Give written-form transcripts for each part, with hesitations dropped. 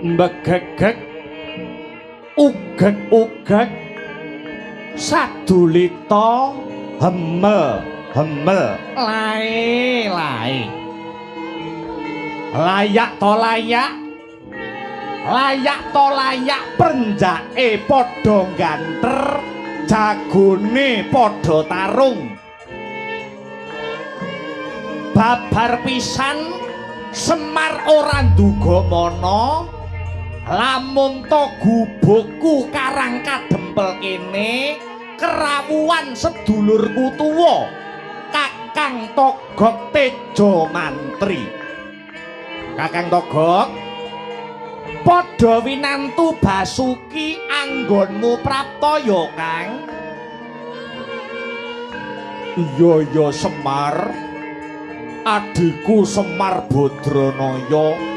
Begegeg ugeg-ugeg sadulita hemel hemel lae lae layak to layak layak to layak prenjake padha ganter jagone padha tarung babar pisan Semar ora nduga mana lamun to gubukku karang kadempel kene kerawuhan sedulurku tuwa Kakang Togok Tejo Mantri. Kakang Togok padha winantu Basuki anggonmu prapta ya Kang. Iya ya Semar, adhiku Semar Badranaya.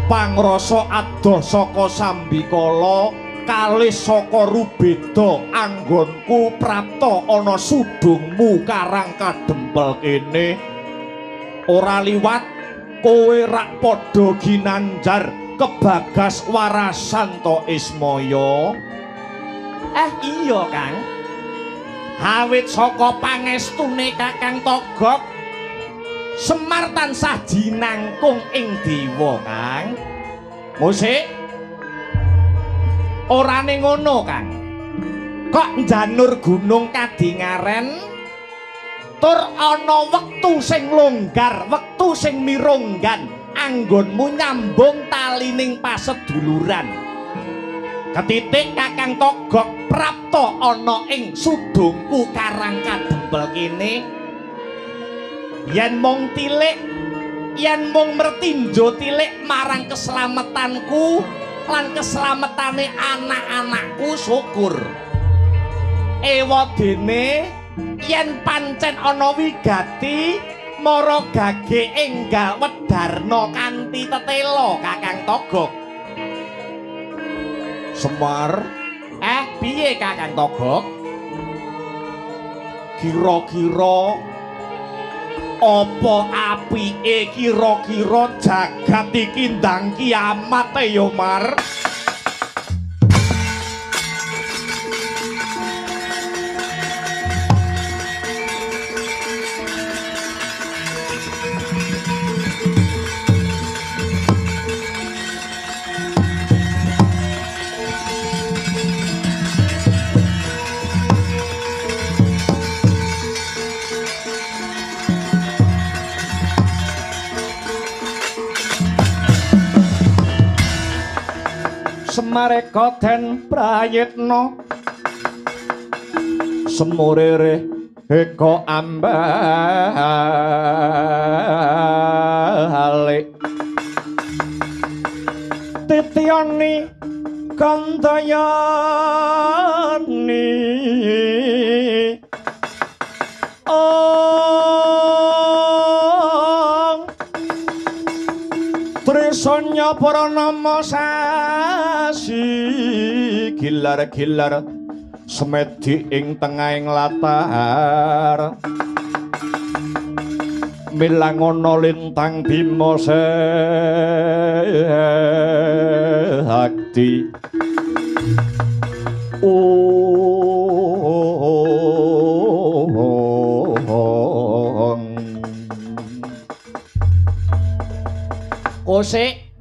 Pangrasa adoh saka sambikala kalih saka rubeda anggonku prapta ana sudungmu karang kadempel kene. Ora liwat kowe rak padha ginanjar kebagas warasan to Ismaya. Iya Kang, awit saka pangestune Kakang Togok Semar tansah jinangkung ing dewa Kang. Musik orane ngono Kang. Kok njanur gunung kadingaren tur ana wektu sing longgar, wektu sing mirunggan anggonmu nyambung talining paseduluran. Ketitik Kakang Togok prapta ana ing sudungku karang kadempel kene. Yen mung tilik, yen mung mertinjo tilik marang keselamatanku lan keselamatane anak-anakku syukur. Ewadene yen pancen ana wigati mara gage enggal wedarna kanthi tetela Kakang Togok. Semar, piye Kakang Togok? Kira-kira apa apike kira-kira jagat iki ndang kiamat ya, Mar? Semareka den prayitna semurere eka ambalik titiyani kandayani Trisanya pranama sasi gilar-gilar semedi ing tengahing latar milangono lintang bima sakti. Kosik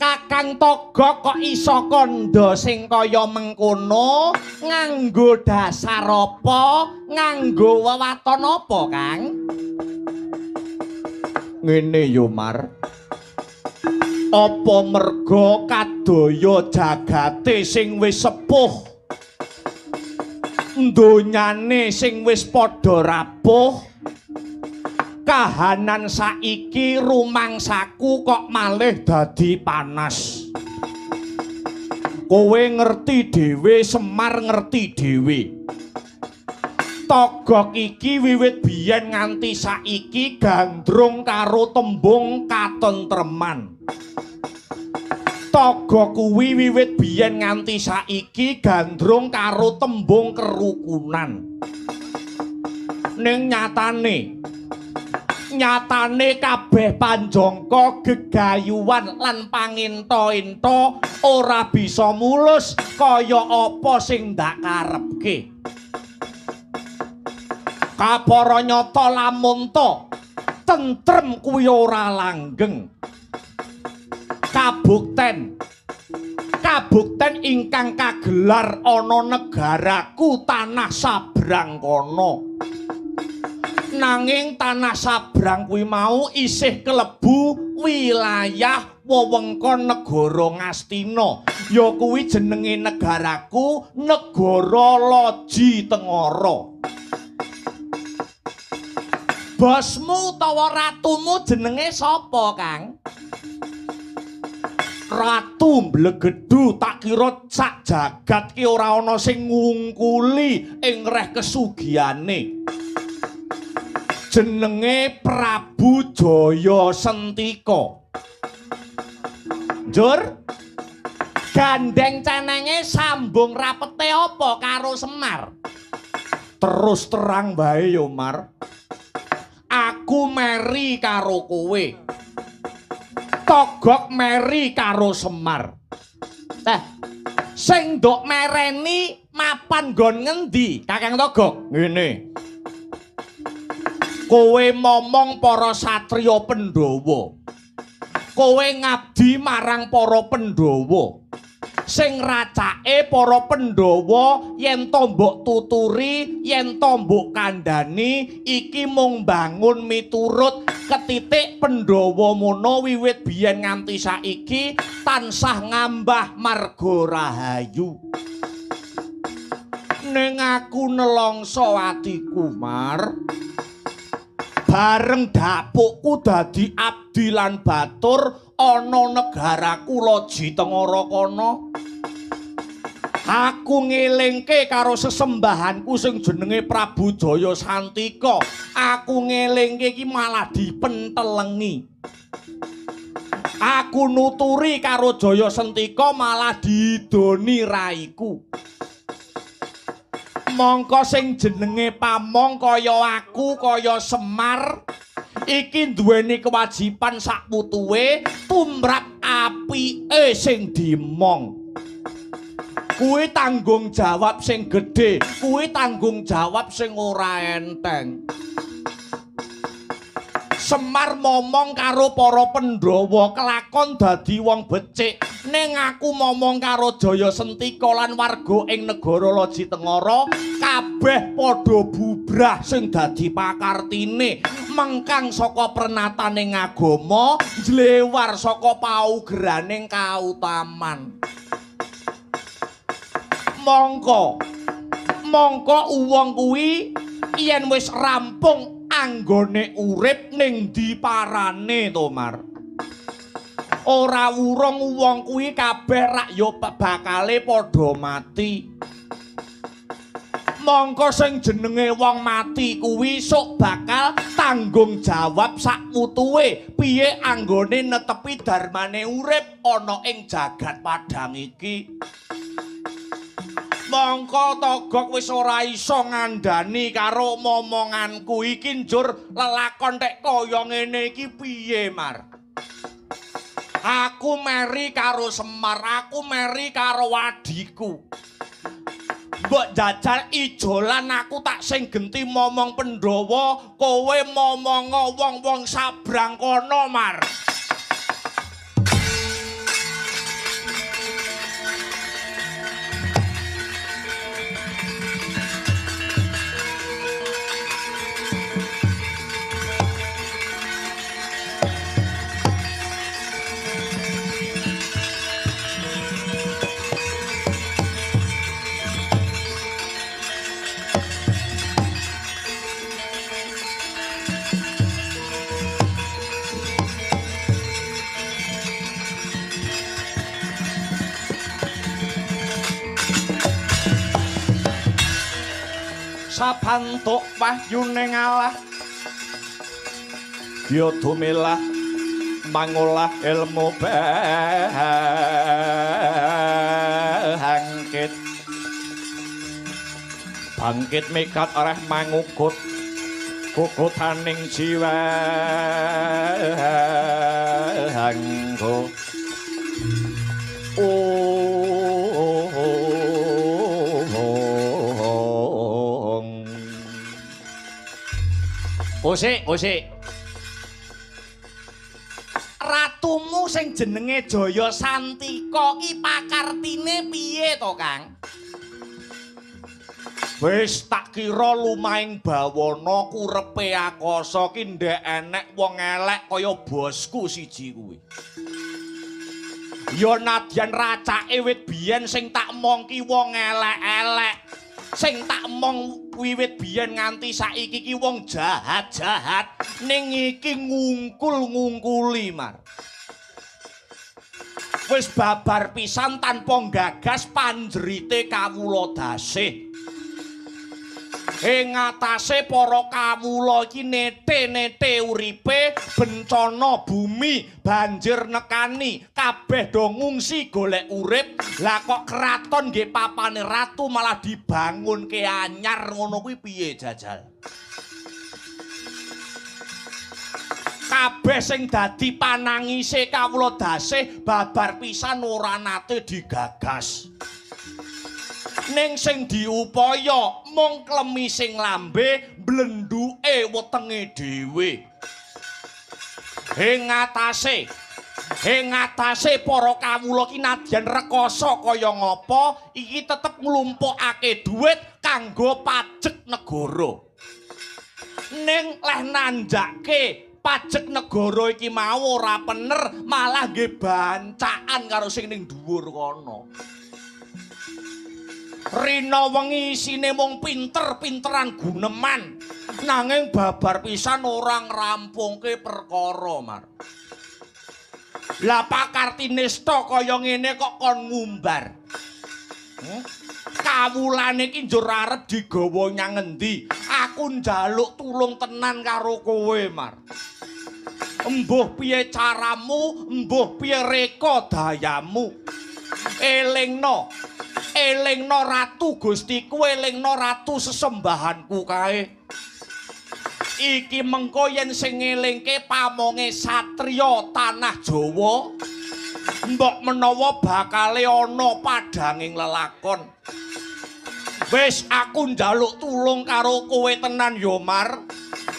Kakang Togok kok iso kandha sing kaya mengkono nganggo dasar apa, nganggo wewaton apa, Kang? Ngene yo, Mar. Apa merga kadaya jagate sing wis sepuh, donyane sing wis padha rapuh, kahanan saiki rumangsaku kok malih dadi panas. Kowe ngerti dhewe, Semar ngerti dhewe. Togok iki wiwit biyen nganti saiki gandrung karo tembung katentreman. Togok kuwi wiwit biyen nganti saiki gandrung karo tembung kerukunan. Ning nyatane kabeh panjangka gegayuhan lan panginta-inta ora bisa mulus kaya apa sing ndak karepke. Kapara nyata lamun ta tentrem kuwi ora langgeng. Kabukten ingkang kagelar ana negaraku tanah sabrang kono. Nanging tanah sabrang kuwi mau isih kelebu wilayah wewengkon negara Ngastina. Ya kuwi jenenge negaraku, negara Loji Tengara. Bosmu utawa ratumu jenenge sapa, Kang? Ratu Mblegedu tak kira sak jagat ki ora ana sing ngungkuli ing reh kesugihane. Jenenge Prabu Jaya Sentika. Njur gandeng cenenge sambung rapete apa karo Semar? Terus terang bae yo, Mar. Aku meri karo kowe. Togok meri karo Semar. Sing ndok mereni mapan nggon ngendi, Kakang Togok? Ngene. Kowe momong para satriya Pandhawa. Kowe ngabdi marang para Pandhawa. Sing racake para Pandhawa yen to mbok tuturi, yen to mbok kandhani, iki mung bangun miturut ketitik Pandhawa mono wiwit biyen nganti saiki tansah ngambah marga rahayu. Ning aku nelongso atiku, Mar. Bareng dapukku dadi abdi lan batur ana negaraku Loji Tengara kono. Aku ngelingke karo sesembahanku sing jenenge Prabu Jaya Santika. Aku ngelingke iki malah dipentelengi. Aku nuturi karo Jaya Sentika malah didoni raiku. Mongko sing jenenge pamong kaya aku kaya Semar iki duweni kewajiban sakputuwe tumrap apike sing dimong. Kuwi tanggung jawab sing gedhe, kuwi tanggung jawab sing ora enteng. Semar momong karo para Pandhawa kelakon dadi wong becik. Ning aku momong karo Jaya Sentika lan warga ing negara Loji Tengara kabeh padha bubrah sing dadi pakartine, mengkang saka prenataning agama, njlewar saka paugeraning kautaman. Mongko mongko wong kuwi yen wis rampung anggone urip ning ndi parane to, Mar? Ora wurung wong kuwi kabeh rak ya bakale padha mati. Mongko sing jenenge wong mati kuwi sok bakal tanggung jawab sakmutuwe piye anggone netepi darmane urip ana ing jagat padhang iki. Mongko Togok wis ora iso ngandani karo momonganku iki njur lelakon tek kaya ngene iki piye, Mar? Aku meri karo Semar, aku meri karo adhiku. Mbok jajal ijolan aku tak sing genti momong Pandhawa, kowe momongo wong-wong sabrang kono, Mar. Sabantuk wahyune ngalah ya dumilah mangolah ilmu bangkit bangkit mikat areh mangugut kukutaning jiwa anggo. Osik, osik. Ratumu sing jenenge Jaya Santika ki pakartine piye to, Kang? Wis tak kira lumahing bawana kurepe akasa ki ndek enek wong elek kaya bosku siji kuwi. Ya nadyan racake wit biyen sing tak mongki wong elek-elek. Sing tak mong wiwit biyen nganti saiki ki wong jahat-jahat, ning iki ngungkul-ngungkuli, Mar. Wis babar pisan tanpa nggagas panjerite kawula dasih. Ing atase para kawula iki nete-nete uripe, bencana bumi, banjir nekani, kabeh do ngungsi golek urip. Lah kok kraton nggih papane ratu malah dibangunke anyar ngono kuwi piye jajal? Kabeh sing dadi panangise kawula dasih babar pisan ora nate digagas. Ning sing diupaya mung klemi sing lambe blenduke wetenge dhewe. Ing atase para kawula ki nadyan rekoso kaya ngapa iki tetep nglumpukake dhuwit kanggo pajek negara. Ning leh nanjake pajek negara iki mau ora pener, malah nggih bancaan karo sing ning dhuwur kono. Rina wengi isine mung pinter-pinteran guneman, nanging babar pisan ora ngrampungke perkara, Mar. Lah pakartinista kaya ngene kok kon ngumbar. Kawulane iki njur arep digawa nyang ngendi? Aku njaluk tulung tenan karo kowe, Mar. Embuh piye caramu, embuh piye reka dayamu. Elingno, elingno ratu Gustiku, elingno ratu sesembahanku kae. Iki mengko yen sing ngelingke pamonge satriya tanah Jawa, mbok menawa bakale ana padhanging lelakon. Wis aku njaluk tulung karo kowe tenan ya, Mar.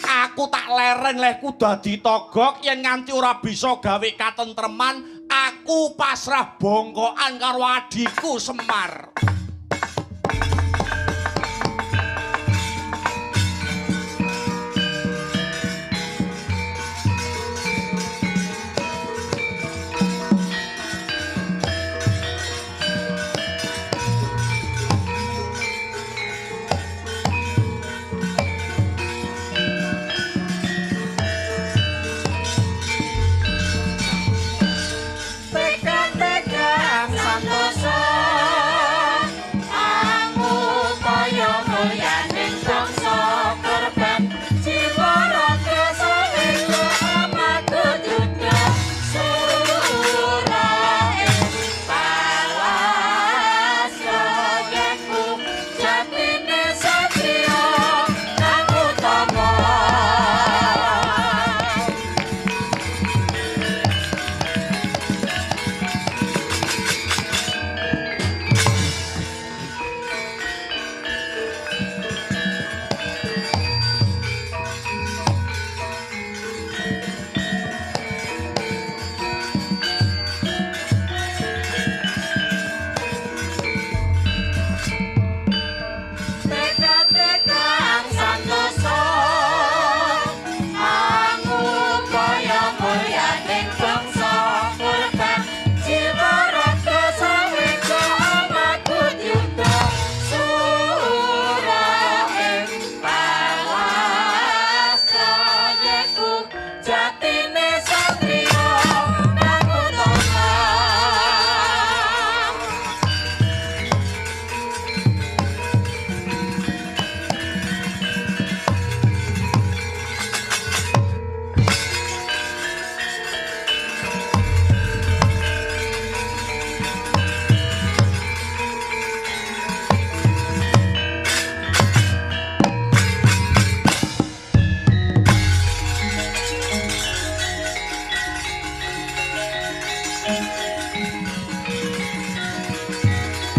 Aku tak leren lehku dadi togok yen nganti ora bisa gawe katentreman, aku pasrah bongkokan karo adhiku Semar.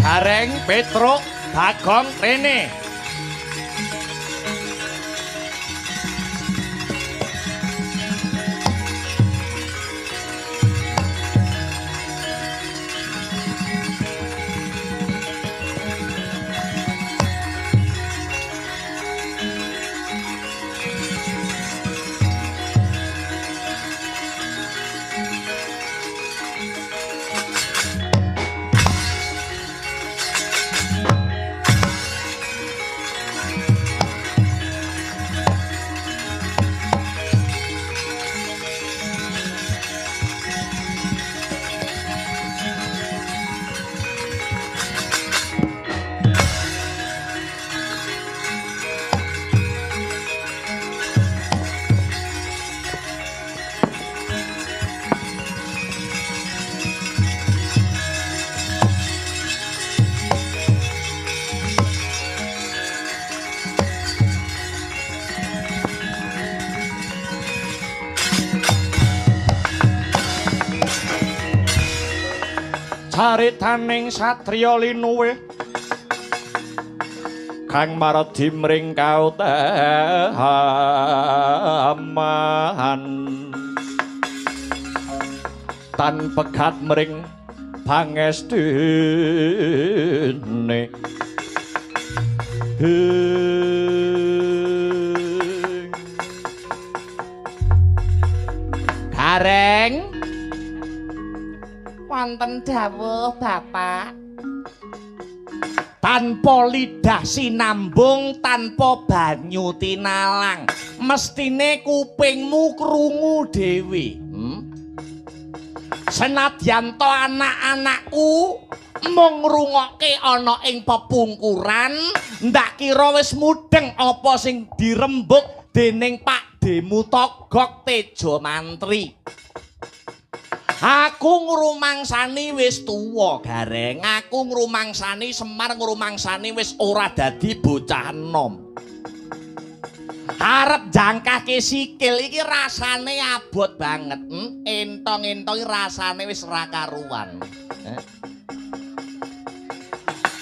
Gareng, Petruk, Bagong, rene. Caritaning satriya linuwih kang mardi mring kautaman tan pegat mring pangestine. Gareng, wonten dawuh Bapak. Tanpa lidah sinambung, tanpa banyu tinalang, mestine kupingmu krungu dhewe. Senadyan to anak-anakku mung ngrungokke ana ing pepungkuran, ndak kira wis mudheng apa sing dirembuk dening Pak Demu Togok Tejo Mantri. Aku ngrumangsani wis tuwa, Gareng. Aku ngrumangsani Semar ngrumangsani wis ora dadi bocah enom. Arep jangkahke sikil iki rasane abot banget. Entong-entong rasane wis ra karuan.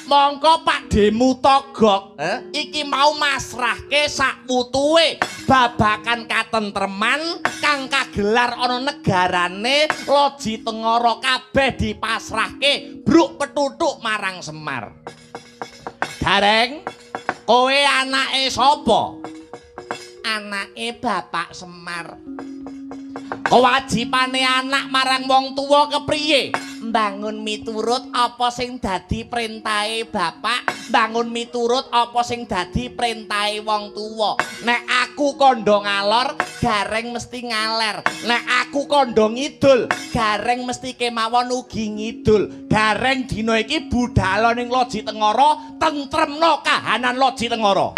Mongko Pak Demu Togok iki mau masrahke sakwutuhe babakan katentreman kang kagelar ana negarane Loji Tengara kabeh dipasrahke bruk petutuk marang Semar. Gareng, kowe anake sapa? Anake Bapak Semar. Kewajibane anak marang wong tuwa kepriye? Mbangun miturut apa sing dadi perintahe bapak, mbangun miturut apa sing dadi perintahe wong tuwa. Nek aku kandha ngalor, Gareng mesti ngaler. Nek aku kandha ngidul, Gareng mesti kemawon ugi ngidul. Gareng dina iki budhal ning Loji Tengara, tentremno kahanan Loji Tengara.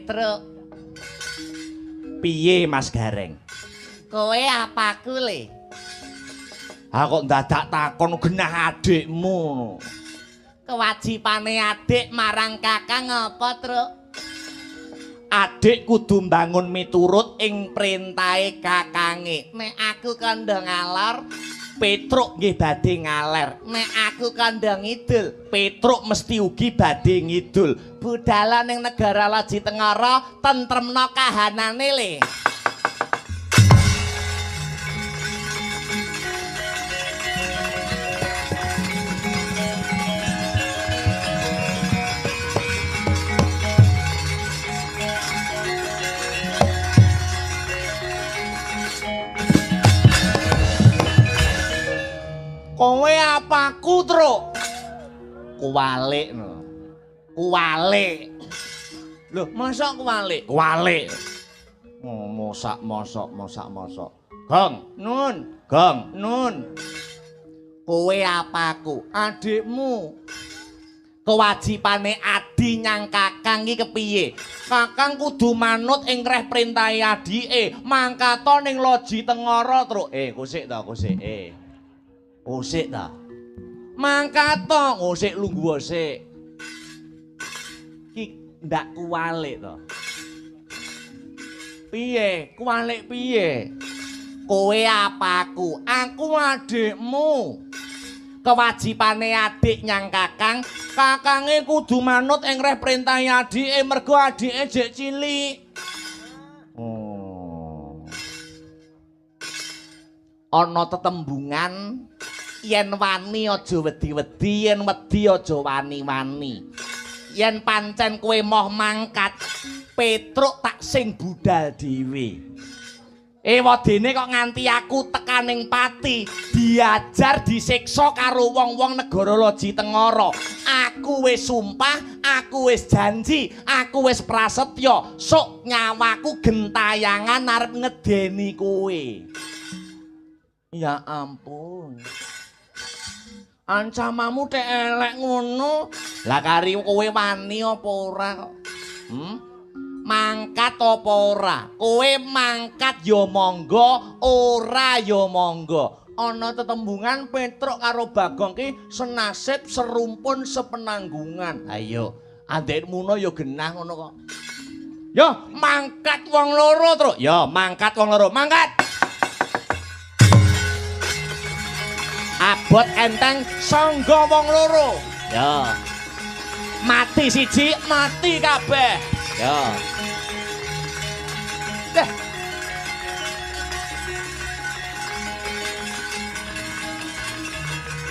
Petruk. Piye Mas Gareng? Kowe apaku le? Ha kok dadak takon genah adikmu. Kewajibane adik marang kakang apa, Truk? Adik kudu mbangun miturut ing perintahe kakange. Nek aku kandha ngalor, Petruk nggih badhe ngaler. Nek aku kandha ngidul, Petruk mesti ugi badhe ngidul. Budhala ning negara Loji Tengara, tentremno kahanane le. Kowe apaku, Truk? Kuwalik no. Kuwalik. Loh, mosok kuwalik? Kuwalik. Oh, mosak mosok mosak mosok. Gong, nun, gong, nun. Kowe apaku? Adikmu. Kewajibane adi nyang kakang iki kepiye? Kakang kudu manut ing reh perintahe adike, mangkata ning Loji Tengara, Truk. Kusik ta, kusik. Usik ta. Mangkat to, ngusik lungguh sik. Ki ndak kuwalik to. Piye? Kuwalik piye? Kowe apaku? Aku adikmu. Kewajibane adik nyang kakang, kakange kudu manut ing reh perintahe adike mergo adike jek cilik. Oh. Ana tetembungan yen wani aja wedi-wedi, yen wedi aja wani-wani. Yen pancen kowe moh mangkat, Petruk tak sing budal dhewe. Ewadene kok nganti aku tekaning pati, diajar disiksa karo wong-wong negara Loji Tengara. Aku wis sumpah, aku wis janji, aku wis prasetya, sok nyawaku gentayangan arep ngedeni kowe. Ya ampun. Ancamamu tek elek ngono. Lah kari kowe wani apa ora kok? Mangkat apa ora? Kowe mangkat ya monggo, ora ya monggo. Ana tetembungan Petruk karo Bagong ki senasib serumpun sepenanggungan. Ayo, andek muno ya genah ngono kok. Ya mangkat wong loro, Truk. Ya mangkat wong loro, mangkat. Abot enteng sangga wong loro. Ya. Mati siji, mati kabeh. Ya. Dah.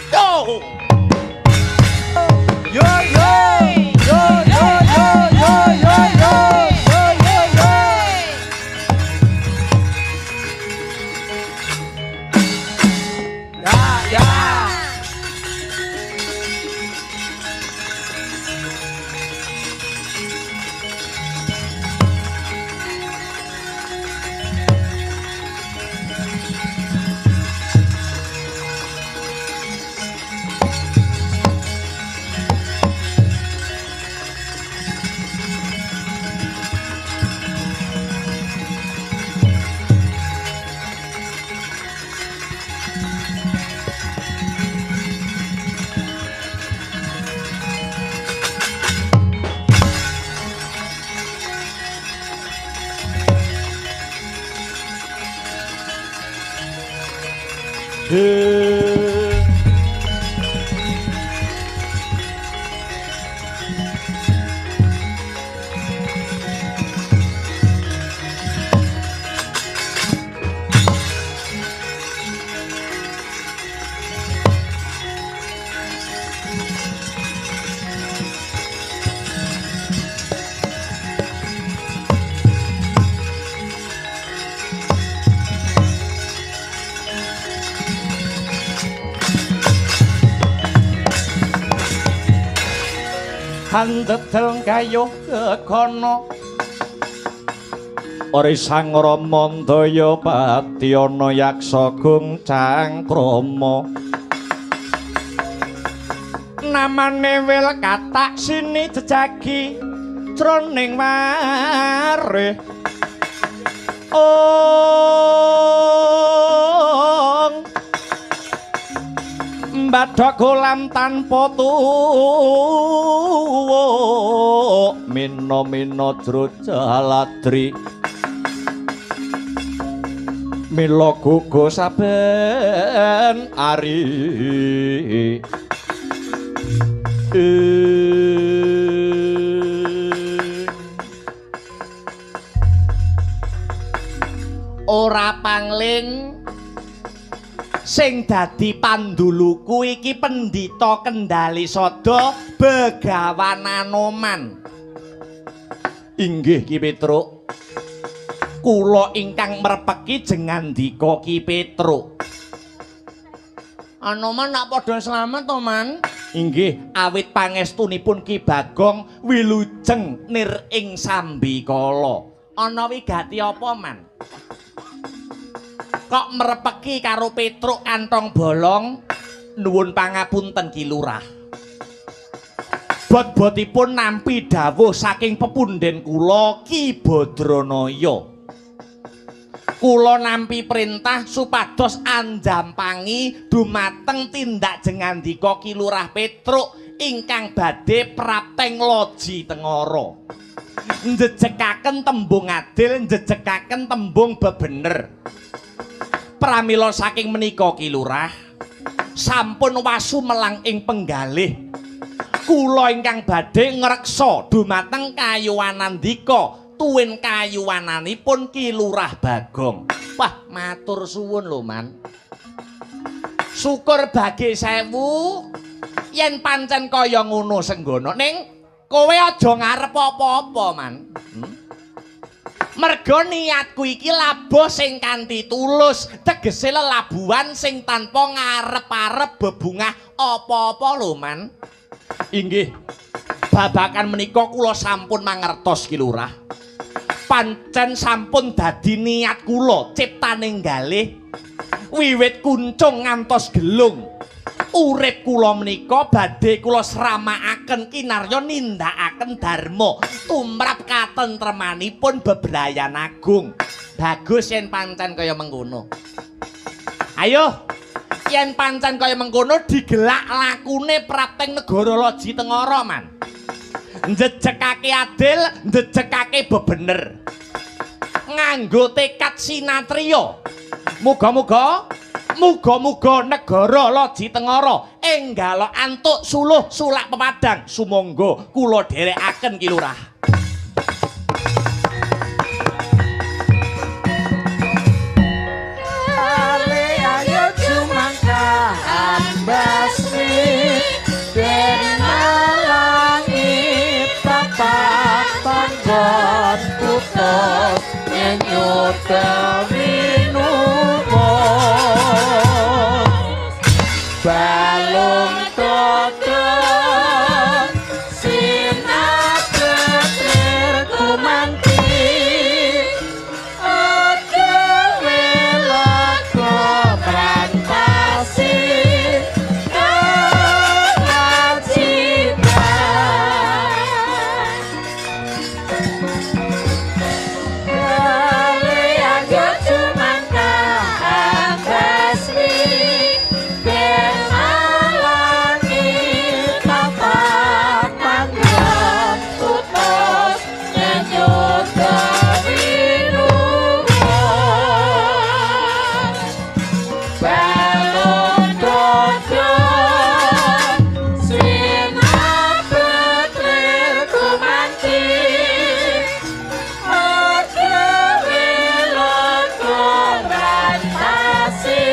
Yo. Yo yo. Yo yo yo yo. Ya. Handedel kayuh kekono ori sang Rama ndaya patiyana yaksa gung cangkrama namane wil katak sini jejagi jroning warih ong mbadhok kolam tanpa tuwuk mina-mina jro jaladri mila gugu saben ari. Ora pangling sing dadi panduluku iki pendhita Kendali Sada Begawan Anoman. Inggih Ki Petruk. Kula ingkang merpeki jengandika Ki Petruk. Anoman nak padha slamet to, Man? Inggih, awit pangestunipun Ki Bagong wilujeng nir ing sambikala. Ana wigati apa, Man? Kok merpeki karo Petruk kantong bolong? Nuwun pangapunten Ki Lurah. Bot-botipun nampi dawuh saking pepunden kula Ki Badranaya. Kula nampi perintah supados anjampangi dumateng tindak jengandika Ki Lurah Petruk ingkang badhe prapteng Loji Tengara. Njejekaken tembung adil, njejekaken tembung bebener. Pramila saking menika Ki Lurah sampun wasu melang ing penggalih. Kula ingkang badhe ngreksa dumateng kayuwanandika tuwin kayuwananipun Ki Lurah Bagong. Wah, matur suwun lho, Man. Syukur bagi sewu yen pancen kaya ngono senggono, ning kowe aja ngarep apa-apa, Man. Merga niatku iki labuh sing kanthi tulus, tegese lelabuhan sing tanpa ngarep-arep bebungah apa-apa lho, Man. Inggih. Babakan menika kula sampun mangertos Ki Lurah. Pancen sampun dadi niat kula ciptaning galih wiwit kuncung ngantos gelung. Urip kula menika badhe kula sramakaken kinarya nindakaken dharma tumrap katentremanipun bebrayan agung. Bagus yen pancen kaya mengkono. Ayo, yen pancen kaya mengkono digelak lakune prapteng negara Loji Tengara, Man. Njejekake adil, njejekake bebener. Nganggo tekad sinatriya. Muga-muga muga-muga negara Loji Tengara enggala antuk suluh sulak pepadang. Sumangga kula dherekaken Ki Lurah. Ale ayo jumangkahan basmi den langit tapak panggon putus nyenyut. Balung dodo sinabet lir gumanti aja welaga brantasi kewajiban. Kali aja cumangkahan basmi ben alangi tapak manggon putus nyenyuda winuwun. Balung dodo sinabet lir gumanti aja welaga brantasi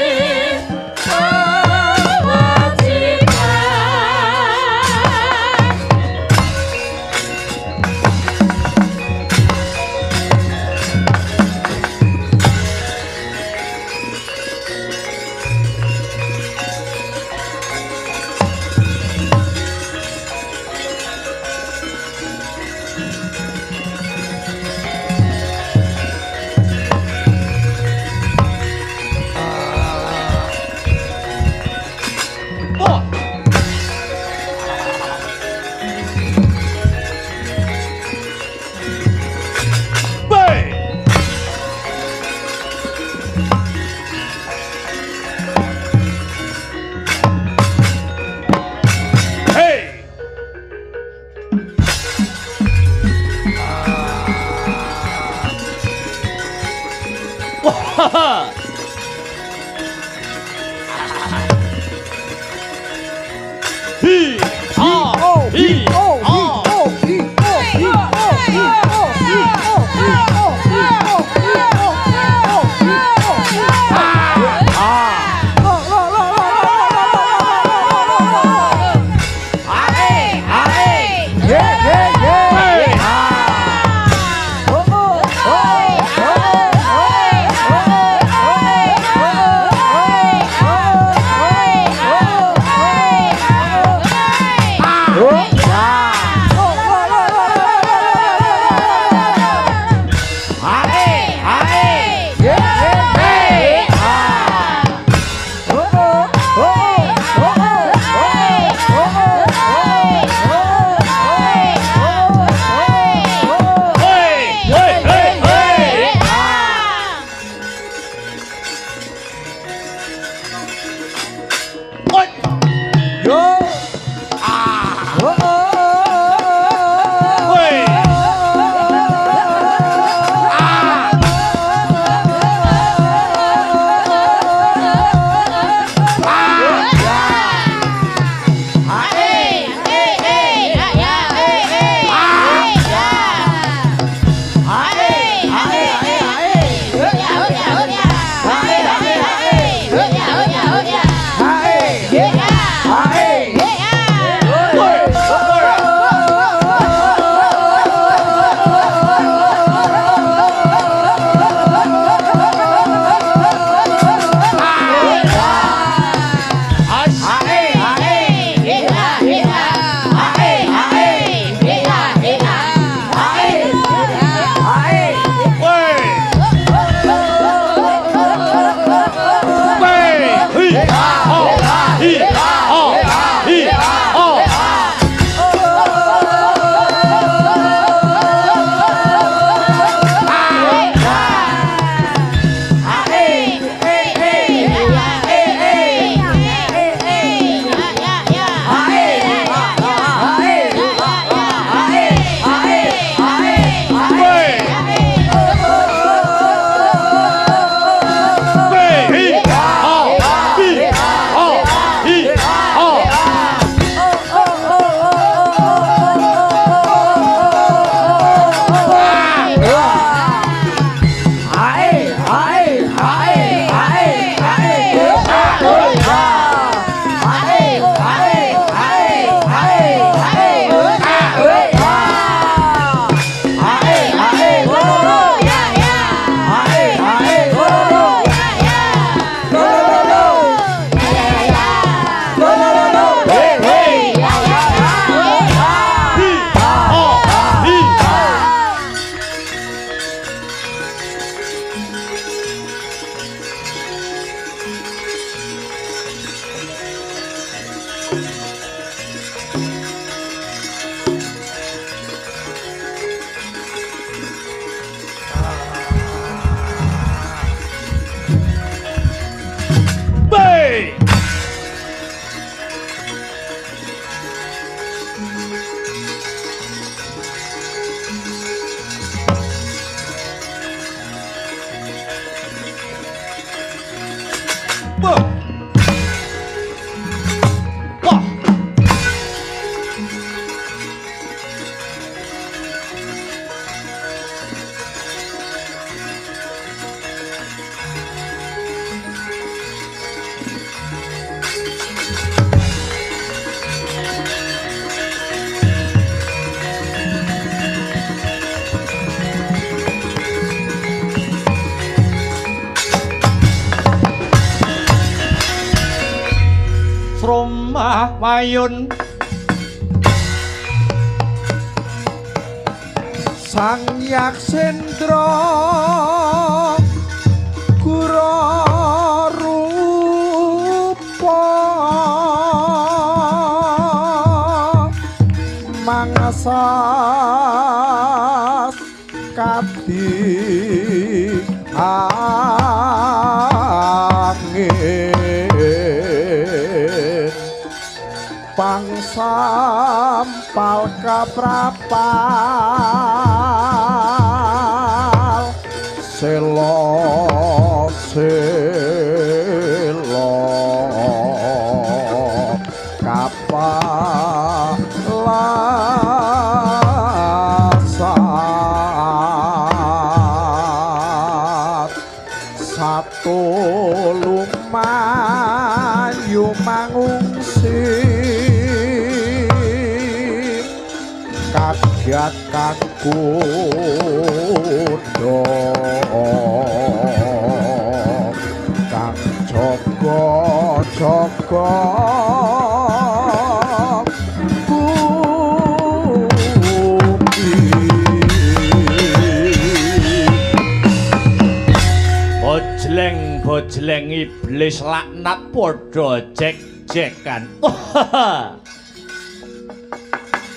kewajiban. Wah. B. Hey. Wah. Hi, ha, hi, O ha. O I O I O I O I O I O I O I O I O I O Ah. Lo lo lo lo lo lo lo lo. Ae, ae. Ye ye ye. Hey. Ah. Oh oh oh oh Ae, ae. Hey. Ah. Hey, hey, hey, hey. Ah. Oi. Ah. Hey. Ah. Hey. Wayun Sang Yaksendra Gura rupa mangasas kadi angin pangsampal kaprapal selo selo kapalasat satu lumayu mangungsi kaget kang kundha kang jaga jaga bumi. Bojleng bojleng iblis laknat padha jek-jekan.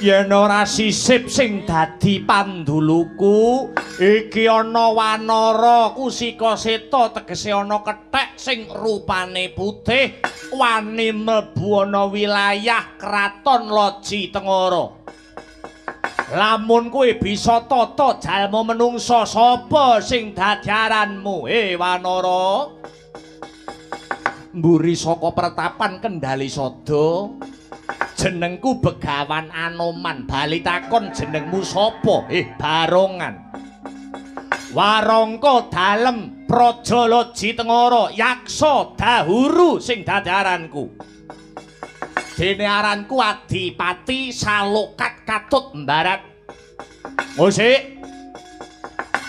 Yen ora sisip sing dadi panduluku, iki ana wanara kusika seta, tegese ana kethek sing rupane putih wani mlebu ana wilayah kraton Loji Tengara. Lamun kowe bisa tata jalma menungsa, sapa sing dadi aranmu? He wanara. Mburi saka pertapan Kendali Sada. Jenengku Begawan Anoman. Bali takon jenengmu sapa? Barongan. Warangka dalem Praja Loji Tengara, Yaksa Dahuru sing dadi aranku. Dene aranku Adipati Salokat Katut Mbarat. Musik,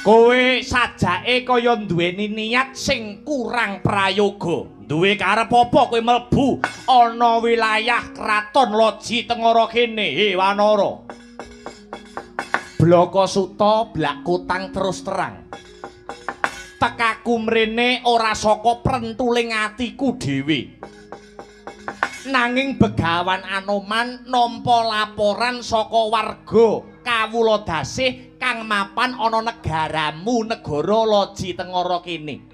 kowe sajake kaya nduweni niat sing kurang prayoga. Duwe karep apa kowe mlebu ana wilayah kraton Loji Tengara kene, he wanara? Blaka suta blak kutang terus terang. Tekaku mrene ora saka prentuling atiku dhewe. Nanging Begawan Anoman nampa laporan saka warga kawula dasih kang mapan ana negaramu negara Loji Tengara kene.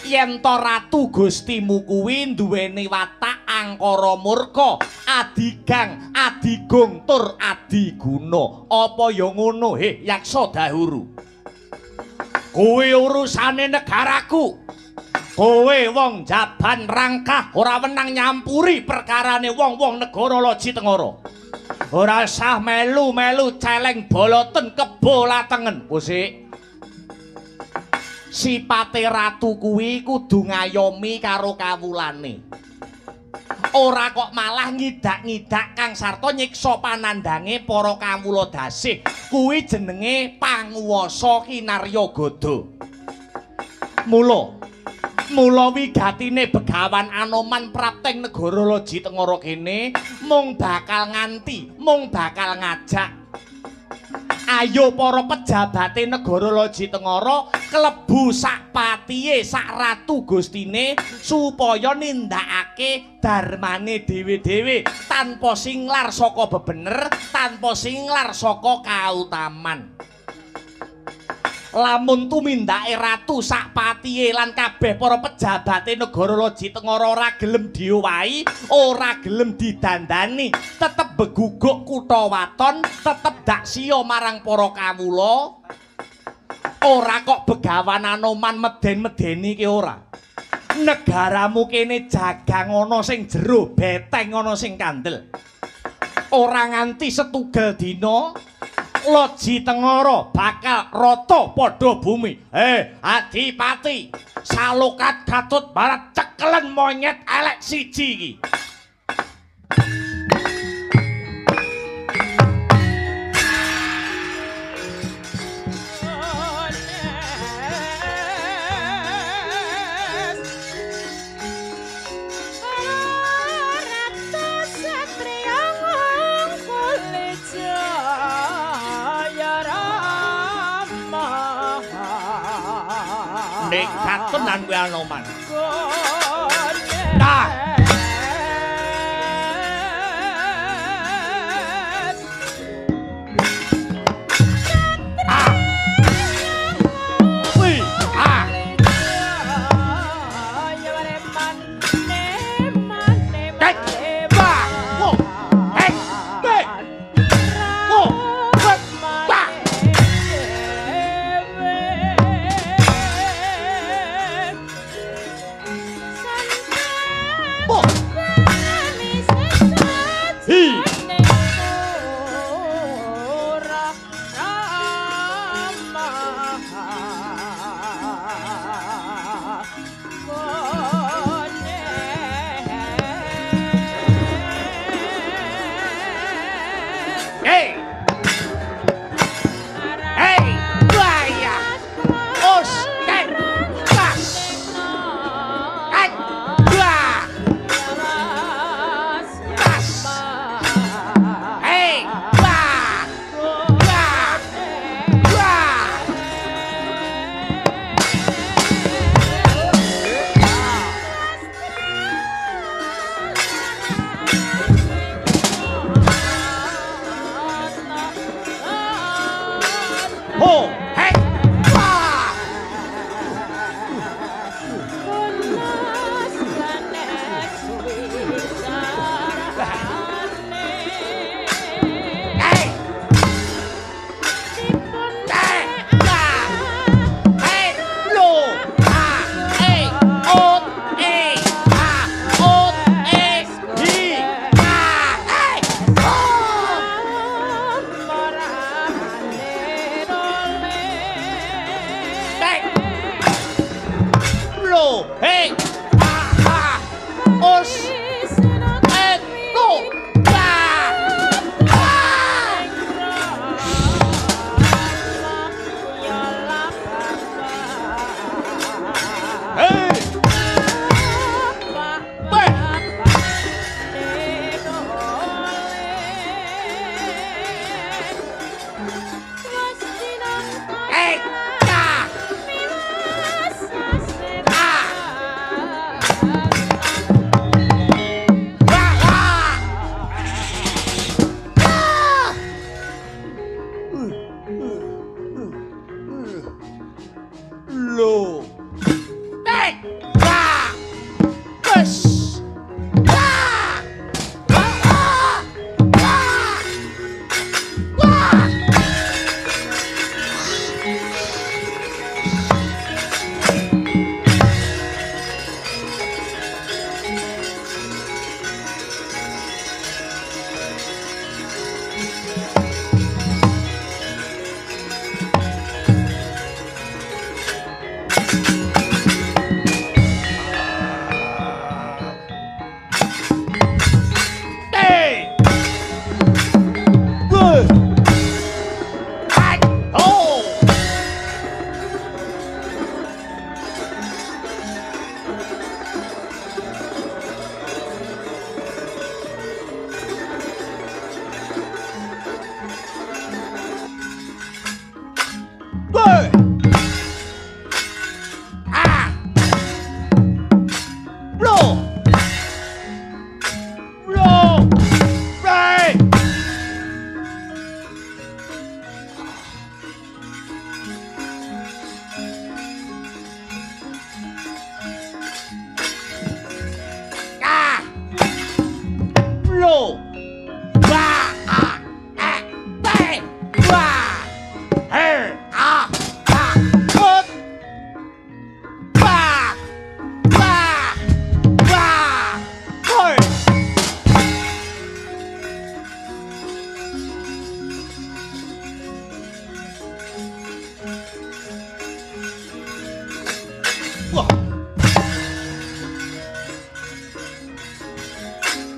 Yen to ratu Gustimu kuwi nduweni watak angkara murka, adigang, adigung tur adiguna. Apa ya ngono, he Yaksa Dahuru? Kuwi urusane negaraku. Kowe wong jaban rangkah ora wenang nyampuri perkarane wong-wong negara Loji Tengara. Ora sah melu-melu celeng boloten kebo latengen. Kusik. Sipate ratu kuwi kudu ngayomi karo kawulane. Ora kok malah ngidak-ngidak kang sarta nyiksa panandange para kawula dasih. Kuwi jenenge panguwasa kinarya gada. Mula wigatine Begawan Anoman prapteng negara Loji Tengara kene mung bakal nganti, mung bakal ngajak Ayo para pejabate negara Loji Tengara klebu sak patihe sak ratu gustine supaya nindakake darmane dhewe-dhewe tanpa singlar saka bebener, tanpa singlar saka kautaman. Lamun tumindake ratu sak patihe lan kabeh para pejabate negara Loji Tengara ora gelem diowahi, ora gelem didandani, tetep beguguk kutha waton, tetep daksiya marang para kawula. Ora kok Begawan Anoman meden-medeni ki ora. Negaramu kene jagang ana sing jero, beteng ana sing kandel. Ora nganti setugel dina Loji Tengara bakal rata padha bumi. Adipati, Salokat Gatut Barat cekelen monyet elek siji iki. Nekat tenan kowe Anoman. Nah. Wi. Ah. Tek. Ba. Wo. Ek. Be. Wo. Wek. Ba.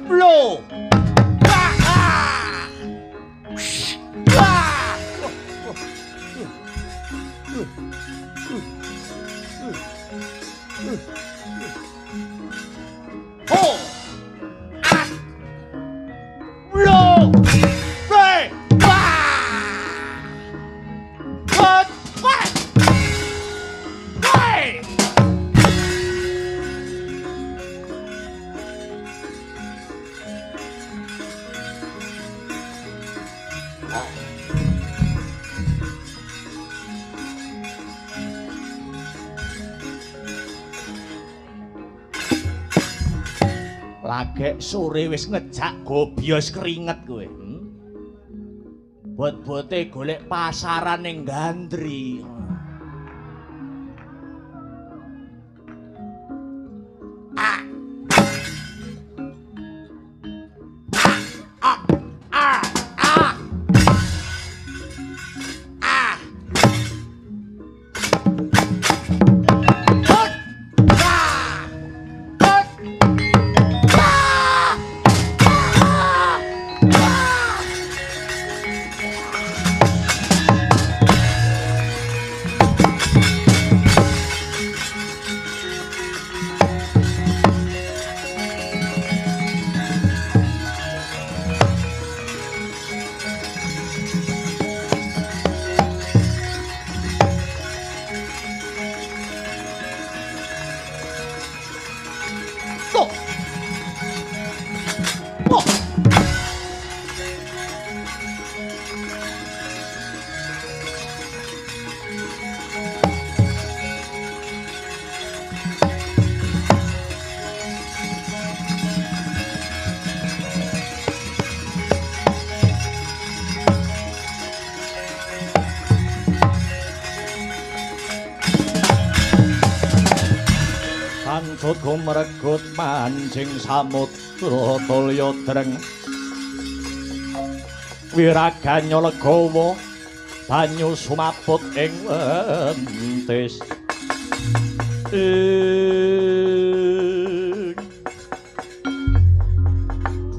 Lo. Ah. Ah. Oh. Ah. Lo. Re. Ah. What? What? Hey. Lagek sore wis ngejak gobyos keringet kowe. Bot-bote golek pasaran ning Gandri. Ah. Ah. Ah. Ah. Ah. Hut. Ah. Hut. Kancut gumregut manjing samudra tulya dreng wiraganya legawa banyu sumabut ing wentis.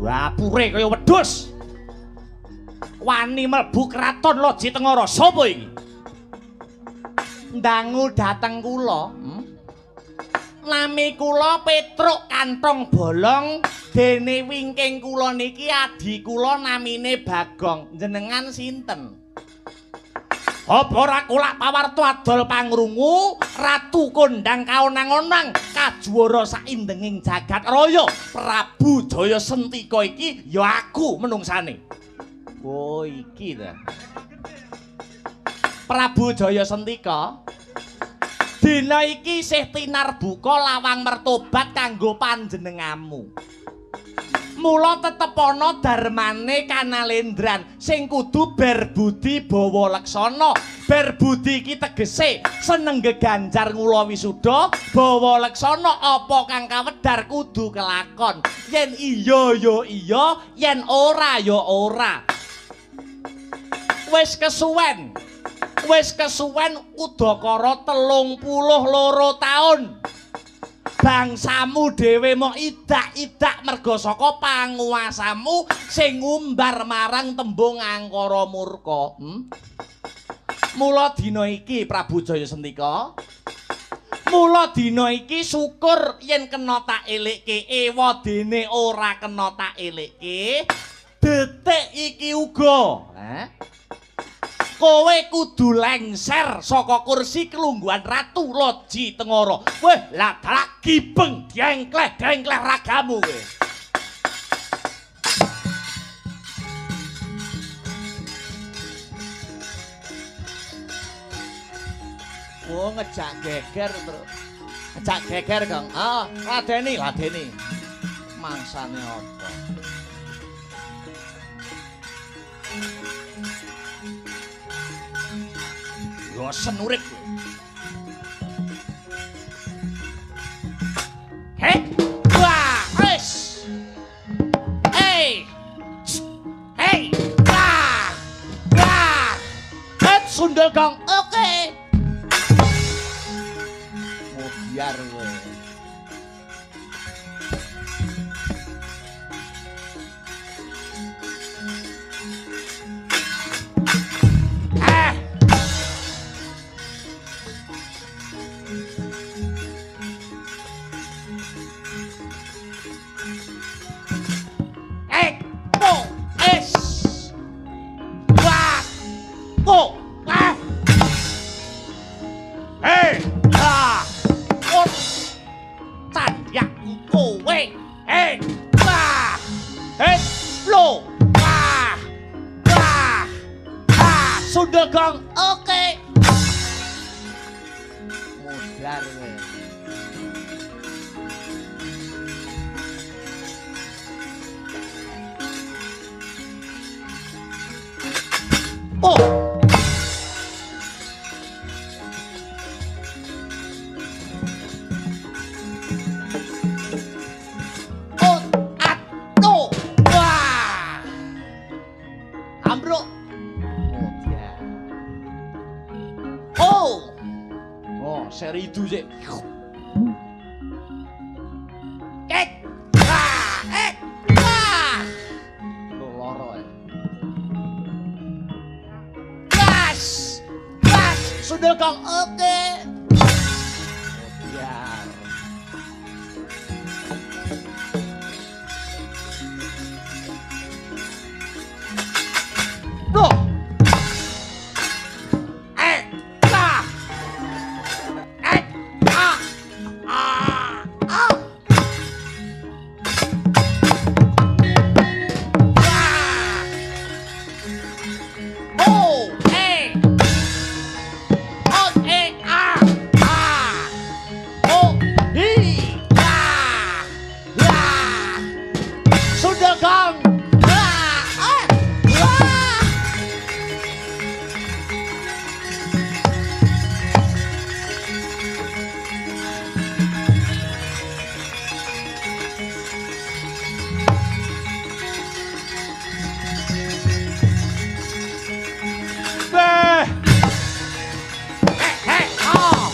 Dapure kaya wedhus wani mlebu kraton Loji Tengara. Sapa iki? Ndangu dateng kula. Nami kula Petruk Kantong Bolong, dene wingking kula niki adi kula namine Bagong. Jenengan sinten? Apa ora kulak pawarto adol pangrungu, ratu kondang kaonang-onang, kajuwara saindenging jagat raya, Prabu Jaya Sentika iki ya aku menungsane. Oh iki ta. Prabu Jaya Sentika. Dina iki isih tinarbuka lawang mertobat kanggo panjenenganmu. Mula tetep ana darmane kanalendran sing kudu berbudi bawa leksana. Berbudi iki tegese seneng geganjar ngula wisuda, bawa leksana apa kang kawedhar kudu kelakon. Yen iya ya iya, yen ora ya ora. Wis kesuwen. Wis kesuwen udakara 32 taun. Bangsamu dhewe mok idak-idak merga saka panguwasamu sing ngumbar marang tembung angkara murka. Mula dina iki Prabu Jaya Sentika, mula dina iki syukur yen kena tak elekke, ewa dene ora kena tak elekke. Detik iki uga, kowe kudu lengser saka kursi kelungguhan Ratu Loji Tengara. Weh, lah dalah gibeng diengkleh-dengkleh ragamu kowe. Oh, ngejak geger, Bro. Ngejak geger, Kang. Ah, ladeni, ladeni. Mangsane apa? Bosen urip. Hei, wah, wis. Hei. Hei, wah. Wah. Het sundel gong. Oke. Mobiar kowe. Eh, wah. Eh, lo. Wah. Wah. Ah, sundel gong. Oke. Modar kowe. Oh. Oh, ato. Wah. Ambruk. Modar. Oh. Oh, seri itu sih. Ek. Ah, ek. Ah. Loro ya. Gas. Gas, sundel gong. Oke. Modar. Loh. Eh, ah. Eh, ah. Ah, ah. Ah. Oh, eh. O, E, A, A. O, I, A. A. Sundel gong. A, eh, A. Beh. Eh, eh, ah.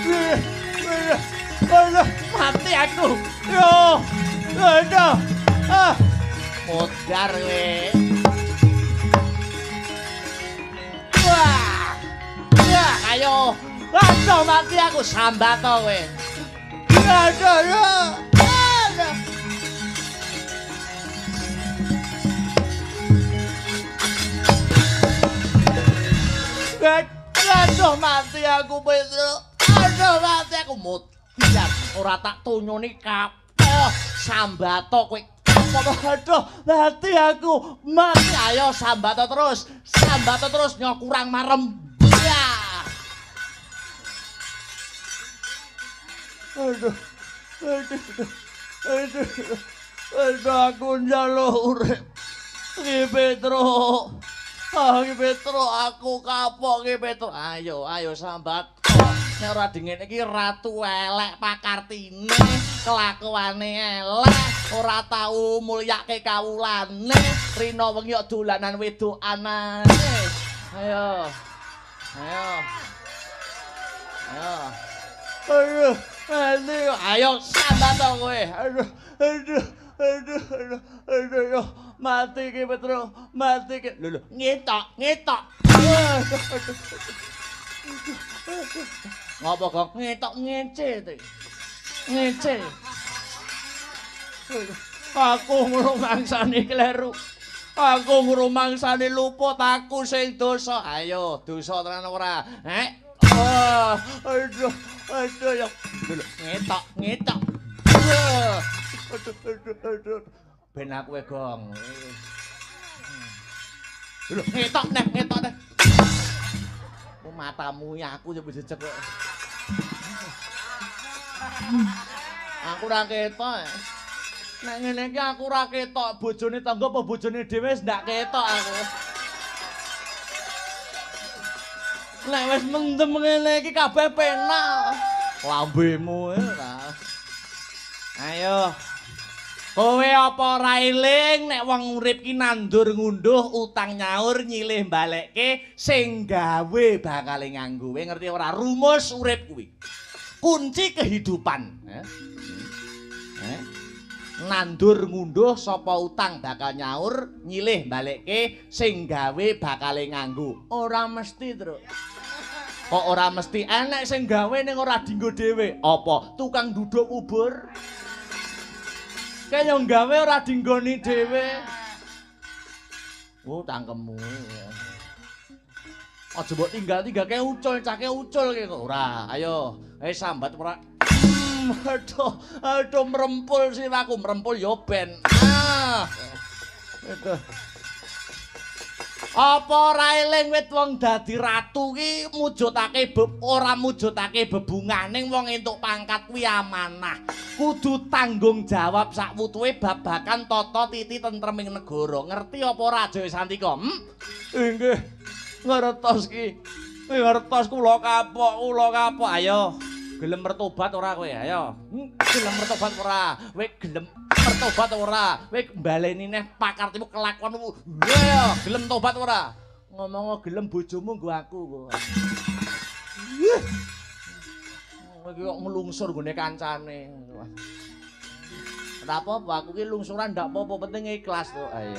Eh, eh, eh, mati aku. Yo. Aduh. Ah. Modar kowe. Wah. Wah, ayo. Aduh, mati aku sambat to kowe. Aduh, aduh. Aduh. Aduh, mati aku Petro. Aduh, mati aku mutiar. Ora tak tonyone kapok. Sambato kowe. Aduh, mati aku. Mati. Ayo sambato terus. Sambato terus nyok kurang marem. Ya. Aduh. Aduh. Aduh. Aduh, aku njaluk urip. Ki Petro. Ah, Ki Petro, aku kapok Ki Petro. Ayo, ayo sambat. Nek ora dingene iki ratu elek pakartine, kelakuane elek, ora tau mulyake kawulane, rina wengi kok dolanan wedokan ae. Ayo. Ayo. Ayo. Aduh, aduh, ayo sambat to kowe. Aduh, aduh, aduh, aduh, aduh, aduh. Mati Ki Petro, mati Ki. Lho lho, ngetok, ngetok. Ngopo kok ngetok ngece to? Ngece. Aku ngrumangsani kleru. Aku ngrumangsani luput, aku sing dosa. Ayo, dosa tenan ora? Heh. Ah, aduh, aduh ya. Lho lho, ngetok, ngetok. Aduh, aduh, aduh. Ben aku e gong. Lho, ngetok neh, ngetok neh. Oh, matamu ya aku yo jejeg kok. Aku ora ketok. Nek ngene iki aku ora ketok bojone tangga apa bojone dhewe wis ndak ketok aku. Nek wis mendem ngene iki kabeh penak. Lambemu ora. Ayo. Kowe apa ora eling nek wong urip ki nandur ngunduh utang nyaur nyilih balekke sing gawe bakale nganggo. Kowe ngerti ora rumus urip kuwi? Kunci kehidupan. Nandur ngunduh sapa utang bakal nyaur nyilih balekke sing gawe bakale nganggo. Ora mesti, Truk. Kok ora mesti enek sing gawe ning ora dinggo dhewe? Apa tukang duduk kubur? Kaya gawe ora dinggoni dhewe. Oh, cangkemmu. Aja mbok tinggal-tinggalke ucul, cake ucul ki kok ora. Ayo, sambat ora. Aduh, aduh mrempul sirahku, mrempul ya ben. Ah. Aduh. Apa ora eling wit wong dadi ratu ki mujudake ora mujudake bebungahning wong entuk pangkat kuwi amanah. Kudu tanggung jawab sak wutuhe babagan tata titi tentreming negara. Ngerti apa ora Jaya Santika? Inggih. Ngertos ki. Ngertos kula kapok, kula kapok. Ayo, gelem mertobat ora kowe? Ayo. Gelem mertobat ora? Kowe gelem mertobat ora? Kowe mbaleni neh pakartimu kelakuanmu. Ayo, gelem tobat ora? Ngomong gelem bojomu nggo aku kok. Kowe iki kok nglungsur nggone kancane. Ora apa-apa, aku ki lungsuran ndak apa-apa, penting ikhlas to. Ayo.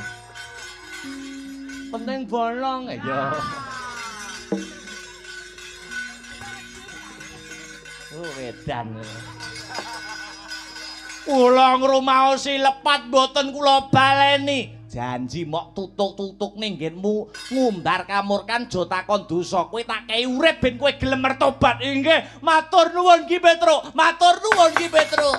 Penting bolong. Ayo. Oh, wedan. Kula ngrumaosi lepat mboten kula baleni. Janji mok tutuk-tutuk ning nggenmu ngumbar kamurkan aja takon dosa. Kowe tak kei urip ben kowe gelem mertobat. Inggih, matur nuwun Ki Petruk. Matur nuwun Ki Petruk.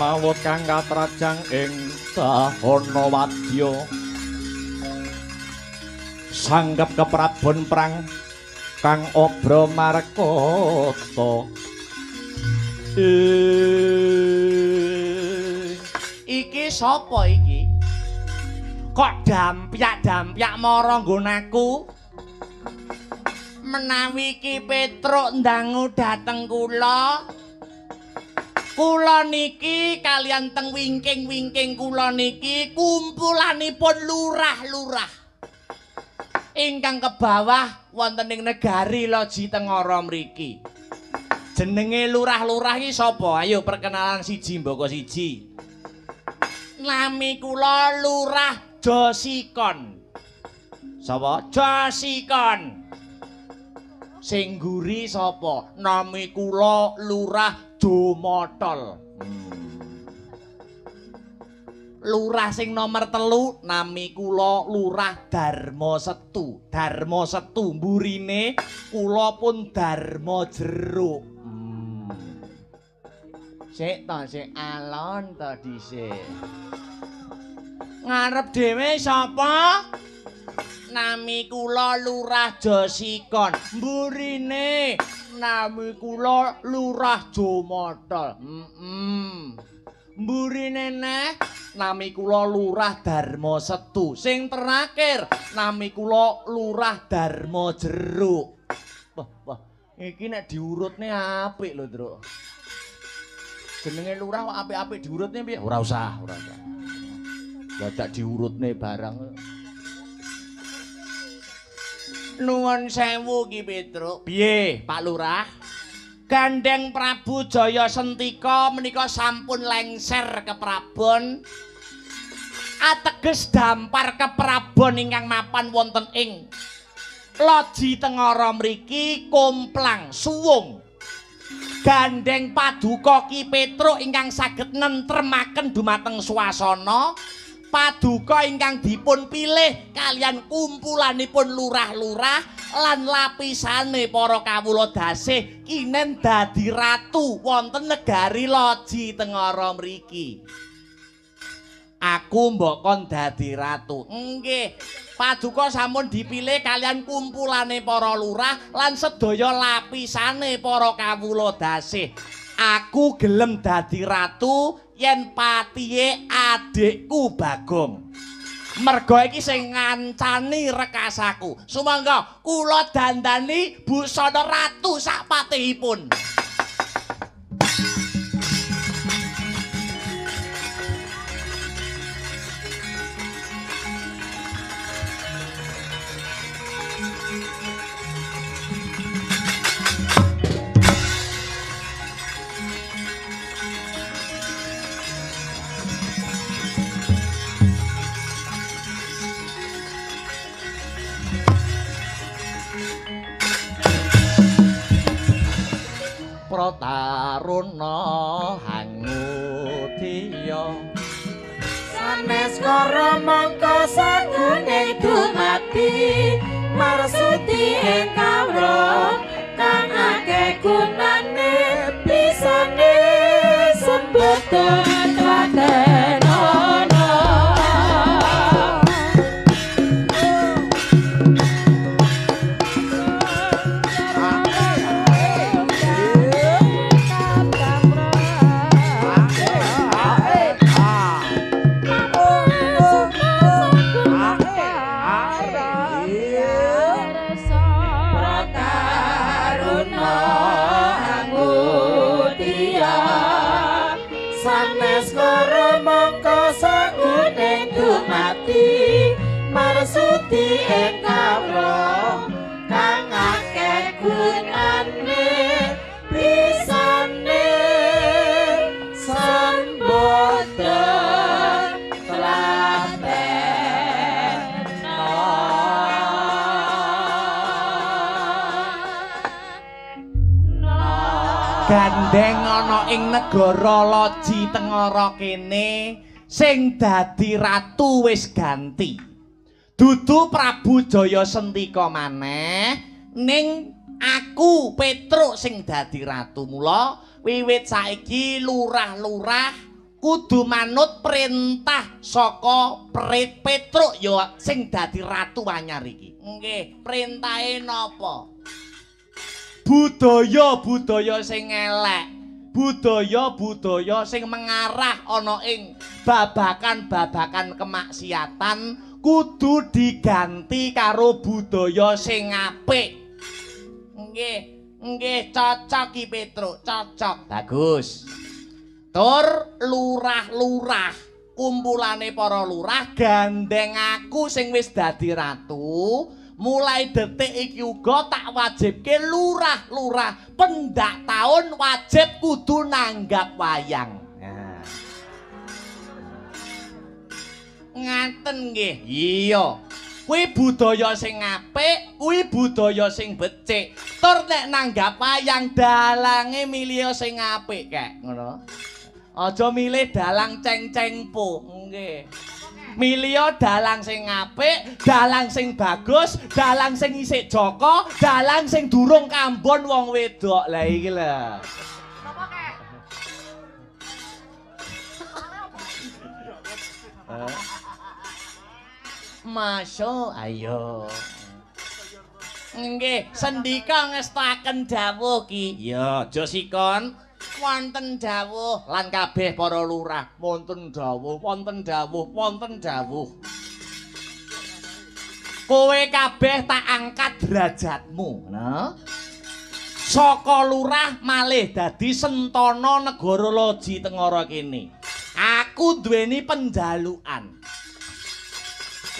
Mawut kang katrajang ing sahana wadya sanggep keprabon prang kang obra markata. Iki sapa iki? Kok dampyak-dampyak mara nggon aku? Menawi Ki Petruk ndangu dhateng kula, kula niki kalian teng wingking-wingking kula niki kumpulanipun lurah-lurah ingkang kebawah wonten ing negari Loji Tengara mriki. Jenenge lurah-lurah iki sapa? Ayo perkenalan siji mbaka siji. Nami kula Lurah Josikon. Sapa? Josikon. Sing ngguri sapa? Nami kula Lurah Jomotol. Lurah sing nomor 3 nami kula Lurah Darma Setu. Darma Setu mburine kula pun Darma Jeruk. Sik to, sik alon to dhisik. Ngarep dhewe sapa? Nami kula Lurah Josikon. Mburine nami kula Lurah Jomotol. Mburine neh nami kula Lurah Darma Setu. Sing terakhir nami kula Lurah Darma Jeruk. Wah, wah, iki nek diurutne apik lho, Truk. Jenenge lurah kok apik-apik diurutne piye? Ora usah, ora usah. Dadak diurutne barang. Nuwun sewu Ki Petruk. Piye, Pak Lurah? Gandeng Prabu Jaya Sentika menika sampun lengser ke Prabon. Ateges dampar ke Prabon ingkang mapan wonten ing Loji Tengara mriki komplang suwung. Gandeng paduka Ki Petruk ingkang saged nentremaken dumateng swasana. Paduka ingkang dipun pilih kalian kumpulanipun lurah-lurah lan lapisane para kawula dasih kinen dadi ratu wonten negari Loji Tengara mriki. Aku mbok kon dadi ratu. Nggih. Paduka sampun dipilih kalian kumpulane para lurah lan sedaya lapisane para kawula dasih. Aku gelem dadi ratu yen patihe adikku Bagong. Merga iki sing ngancani rekasaku. Sumangga kula dandani busana ratu sak patihipun. Prataruna hangudya sanes kara mangka sagune dumadi marsuti ing kawruh kang akeh gunane pisane sembada tlatenana. Marsuti ing kawruh kang akeh gunane pisane sambada tlatenana. Gandeng ana ing negara Loji Tengara kene sing dadi ratu wis ganti. Dudu Prabu Jaya Sentika maneh ning aku Petruk sing dadi ratu. Mula wiwit saiki lurah-lurah kudu manut perintah saka Petruk ya sing dadi ratu anyar iki. Nggih, perintahe napa? Budaya-budaya sing elek, budaya-budaya sing mengarah ana ing babakan-babakan kemaksiatan kudu diganti karo budaya sing apik. Nggih, nggih cocok ki Petruk, cocok. Bagus. Tur lurah-lurah, kumpulane para lurah gandeng aku sing wis dadi ratu, mulai detik iki uga tak wajibke lurah-lurah pendak taun wajib kudu nanggap wayang. Ngaten nggih. Iya. Kuwi budaya sing apik, kuwi budaya sing becik. Tur nek nanggap wayang dalange milih sing apik kek, ngono. Aja milih dalang ceng-cengpo, nggih. Milih dalang sing apik, dalang sing bagus, dalang sing isik joko, dalang sing durung kambon wong wedok. Lah iki lho. Napa kek? Masuk, ayo. Nggih, sendika ngestaken dawuh ki. Ya, aja sikon. Wonten dawuh lan kabeh para lurah, wonten dawuh, wonten dawuh, wonten dawuh. Kowe kabeh tak angkat derajatmu, nah. Saka lurah malih dadi sentana negara Loji Tengara kene. Aku duweni penjalukan.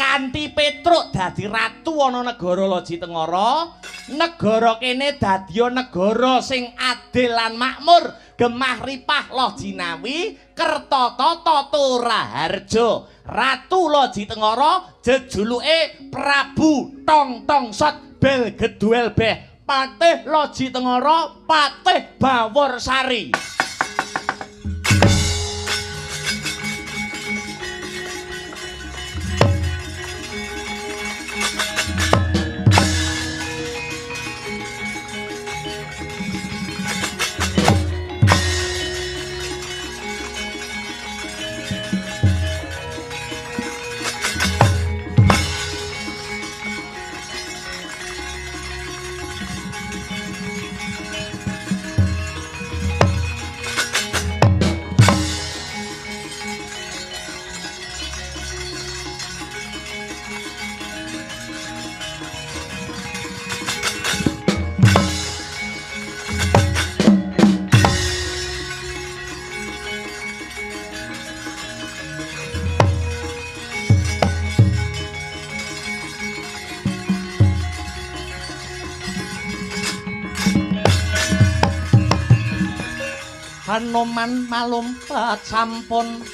Kanthi Petruk dadi ratu ana negara Loji Tengara, negara kene dadi negara sing adil lan makmur, gemah ripah loh jinawi, kerta tata raharja. Ratu Loji Tengara jejuluke Prabu Tong Tong Sot Bel Geduel Beh, Patih Loji Tengara, Patih Baworsari. Hanoman malumpat sampun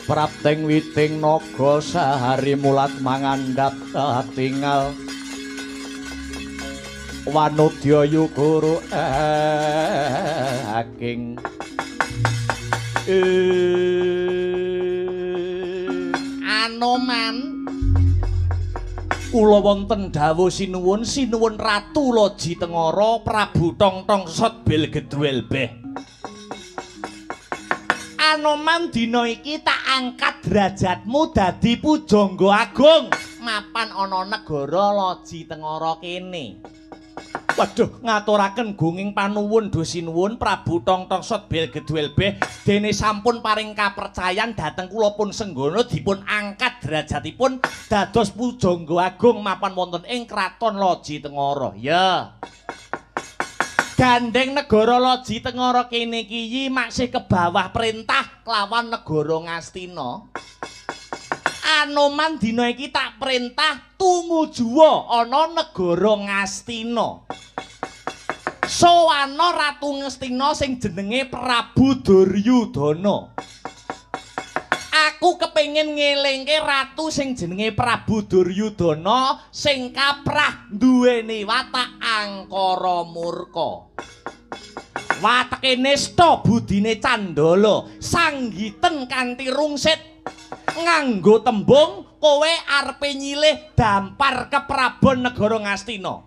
prapting witing naga sahari mulat mangandhap tingal wanudya yuguru aking. Anoman, kula wonten dawuh sinuwun, sinuwun Ratu Loji Tengara Prabu Tongtong Sot Bel Gedwel Beh. Anoman, dina iki tak angkat derajatmu dadi pujangga agung mapan ana negara Loji Tengara kene. Waduh, ngaturaken gunging panuwun duh sinuwun Prabu Tongtong Sot Bel Gedwel Beh, dene sampun paring kapercayan dhateng kula pun senggono dipun angkat derajatipun dados pujangga agung mapan wonten ing kraton Loji Tengara. Ya. Gandeng negara Loji Tengara kene iki masih ke bawah perintah kelawan negara Ngastina. Anoman, dina iki tak perintah tumujuwa ana negara Ngastina. Sowana Ratu Ngastina sing jenenge Prabu Duryudana. Aku kepengin ngelingke ratu sing jenenge Prabu Duryudana sing kaprah duweni watak angkara murka. Wateke nista, budine candala, sanggiten kanthi rungsit. Nganggo tembung kowe arepe nyilih dampar keprabon negara Ngastina.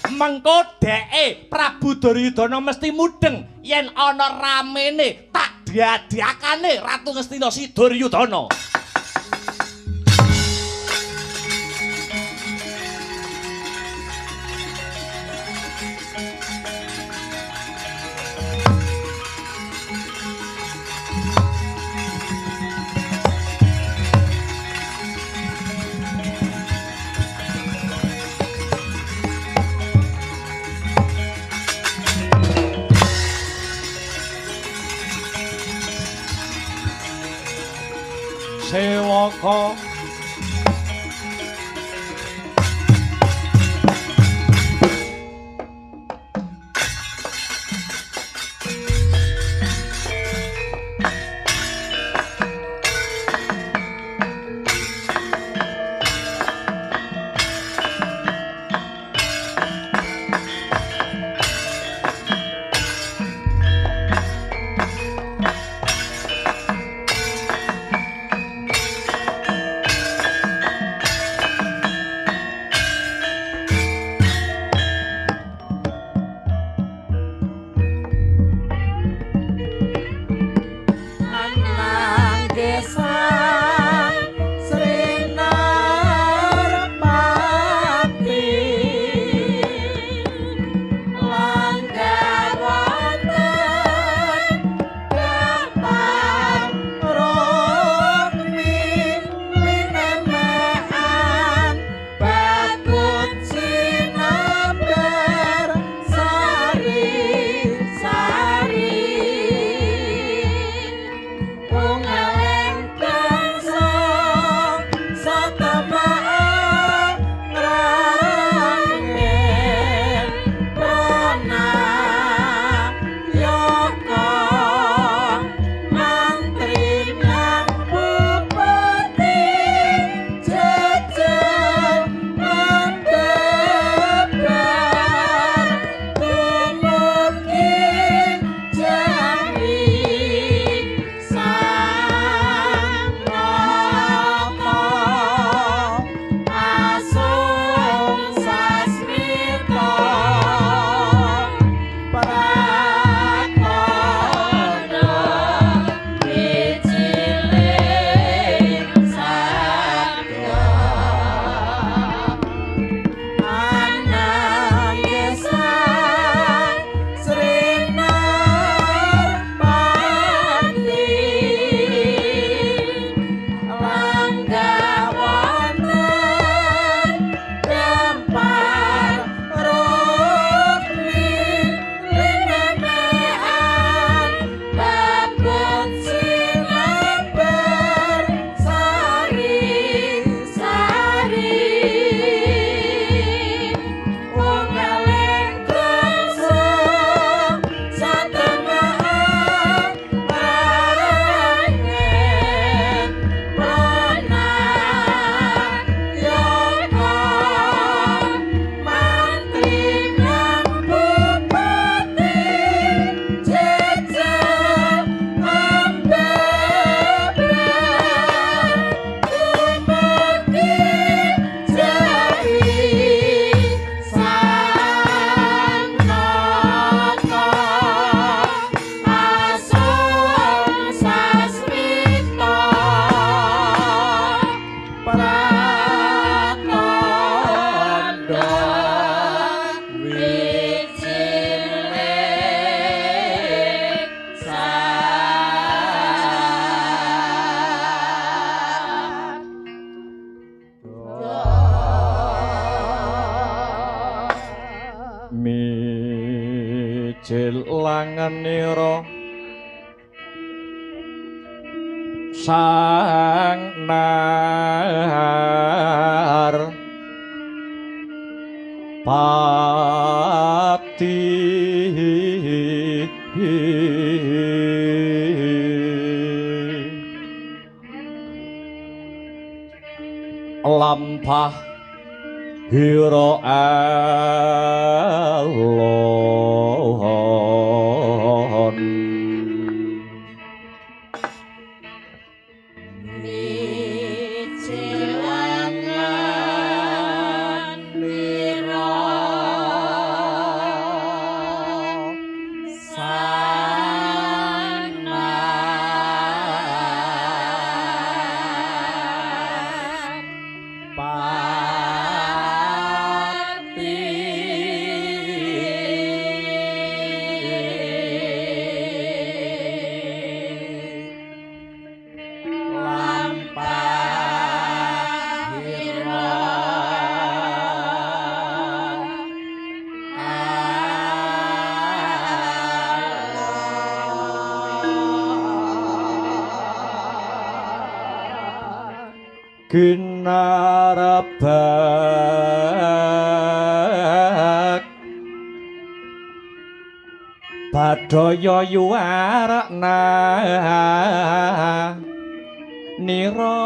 Mengko dheke Prabu Duryudana mesti mudeng yen ana ramene tak diadakane Ratu Ngastina si Duryudana. Mijil langenira sang nar pati lampah hira alon. Ginarabak badaya yuwarakna nira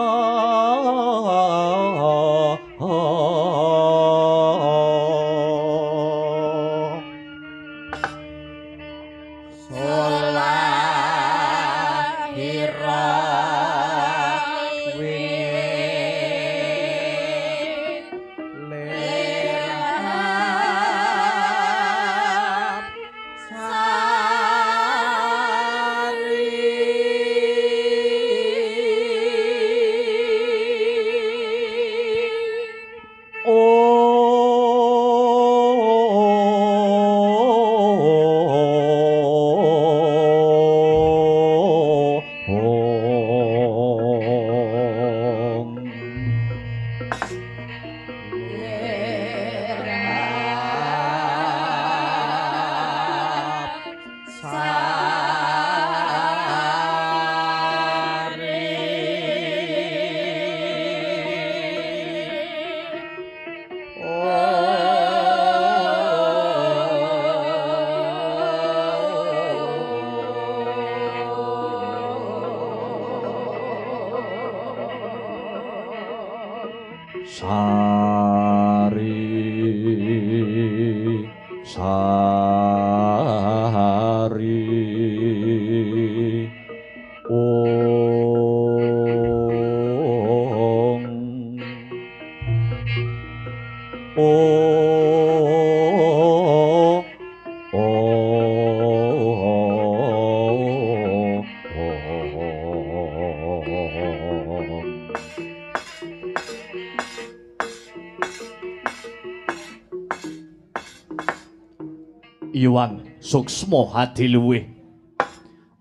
Iwan suksma hadiluwih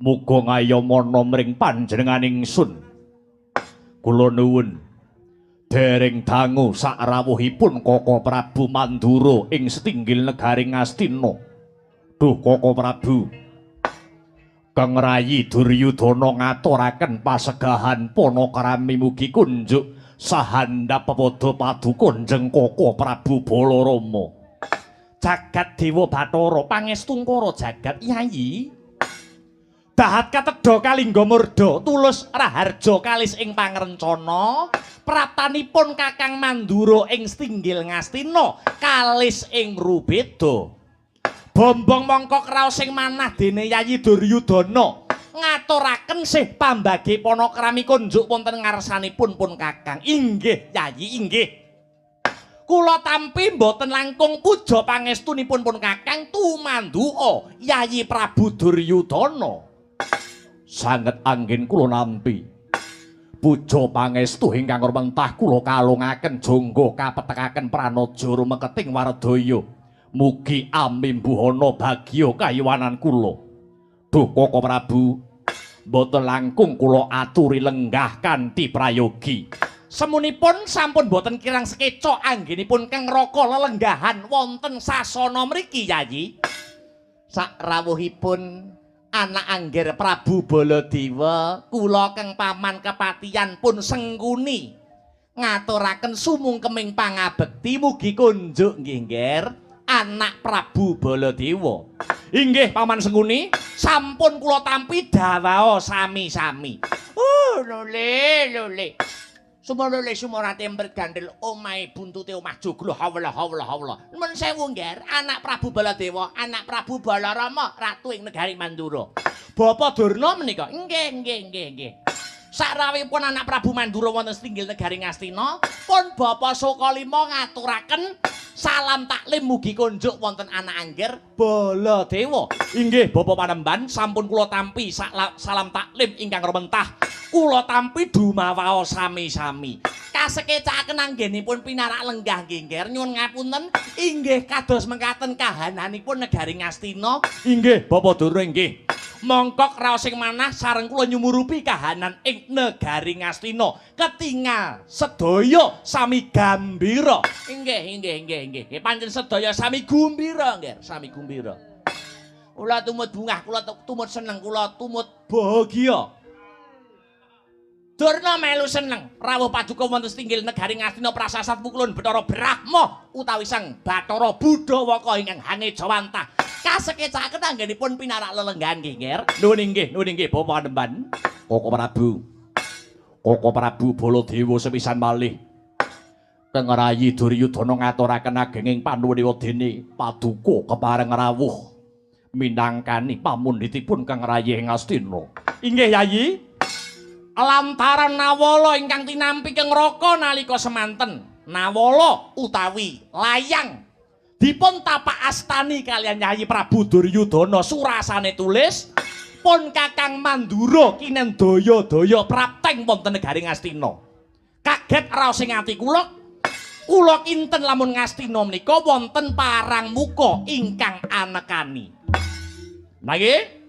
muga ngayomana mring panjenengan ingsun. Kula nuwun dereng dangu sakrawuhipun Koko Prabu Mandura ing setinggil negari Ngastina. Duh Koko Prabu, Kang Rayi Duryudana ngaturaken pasegahan panakrami mugi kunjuk sahandap pepada paduka Njeng Koko Prabu Balarama. Jagat Dewa Bathara pangestungkara jagat Yayi. Dahat katedha kalingga murda tulus raharja kalis ing pangrencana praptanipun Kakang Mandura ing setinggil Ngastina kalis ing rubeda. Bombong mongko kraos sing manah dene Yayi Duryudana ngaturaken sih pambagi panakrami kunjuk wonten ngarsanipun pun Kakang. Inggih Yayi inggih. Kula tampi mboten langkung puja pangestunipun pun Kakang tumanduka Yayi Prabu Duryudana. Sanget anggen kula nampi puja pangestu ingkang rumentah kula kalungaken jangga kapetekaken pranaja rumeketing wardaya. Mugi amimbuhana bagya kayuwanan kula. Duh Koko Prabu, mboten langkung kula aturi lenggah kanthi prayogi. Semunipun sampun boten kirang sekeca anggenipun Kang Raka lelenggahan wonten sasana mriki, Yayi. Sakrawuhipun anak angger Prabu Baladewa, kula kang paman kepatihan pun Sengkuni ngaturaken sumungkeming pangabekti mugi kunjuk nggih, Ngger, anak Prabu Baladewa. Inggih Paman Sengkuni, sampun kula tampi dawuh sami-sami. Oh, lole lole. Sumolole sumorate emprit gandel omahe buntute omah joglo hawla hawla hawla. Nuwun sewu, Ngger, anak Prabu Baladewa, anak Prabu Balarama, ratu ing negari Mandura. Bapak Durna menika? Nggih, nggih, nggih, nggih. Sakrawuhipun anak Prabu Mandura wonten setinggil negari Ngastina, pun Bapak Sukalima ngaturaken salam taklim mugi kunjuk wonten anak angger Baladewa. Inggih Bapak Panembahan, sampun kula tampi salam taklim ingkang rumentah. Kula tampi dumawaos sami-sami. Kasekecakaken anggenipun pinarak lenggah nggih, Ngger, nyuwun ngapunten inggih kados mekaten kahananipun negari Ngastina. Inggih Bapak Durna inggih. Mongkok raos sing manah sareng kula nyumurupi kahanan ing negari Ngastina. Ketingal sedaya sami gambira. Inggih, inggih, inggih, inggih. Pancen sedaya sami gumbira, Ngger, sami gumbira. Kula tumut bungah, kula tumut seneng, kula tumut bahagia. Durna melu seneng rawuh paduka wonten setinggil negari Ngastina prasasat pukulun Bathara Brahma utawi Sang Bathara Budawaka ingkang hangejawantah. Kasekecakaken anggenipun pinarak lelenggahan nggih, Ngger. Nuwun inggih, nuwun inggih Bapak Panembahan. Koko Prabu. Koko Prabu Baladewa sepisan malih. Kang Rayi Duryudana ngaturaken agenging panuwun dene paduka kepareng rawuh minangkani pamundhitipun Kang Rayi Ngastina. Inggih Yayi. Lantaran nawala ingkang tinampi Kang Raka nalika semanten, nawala utawi layang dipun tapak astani kaliyan Yayi Prabu Duryudana surasane tulis pun Kakang Mandura kinen daya-daya prapteng wonten negari Ngastina. Kaget raos ing ati kula, kula kinten lamun Ngastina menika wonten parang muka ingkang anekani. Nah nggih,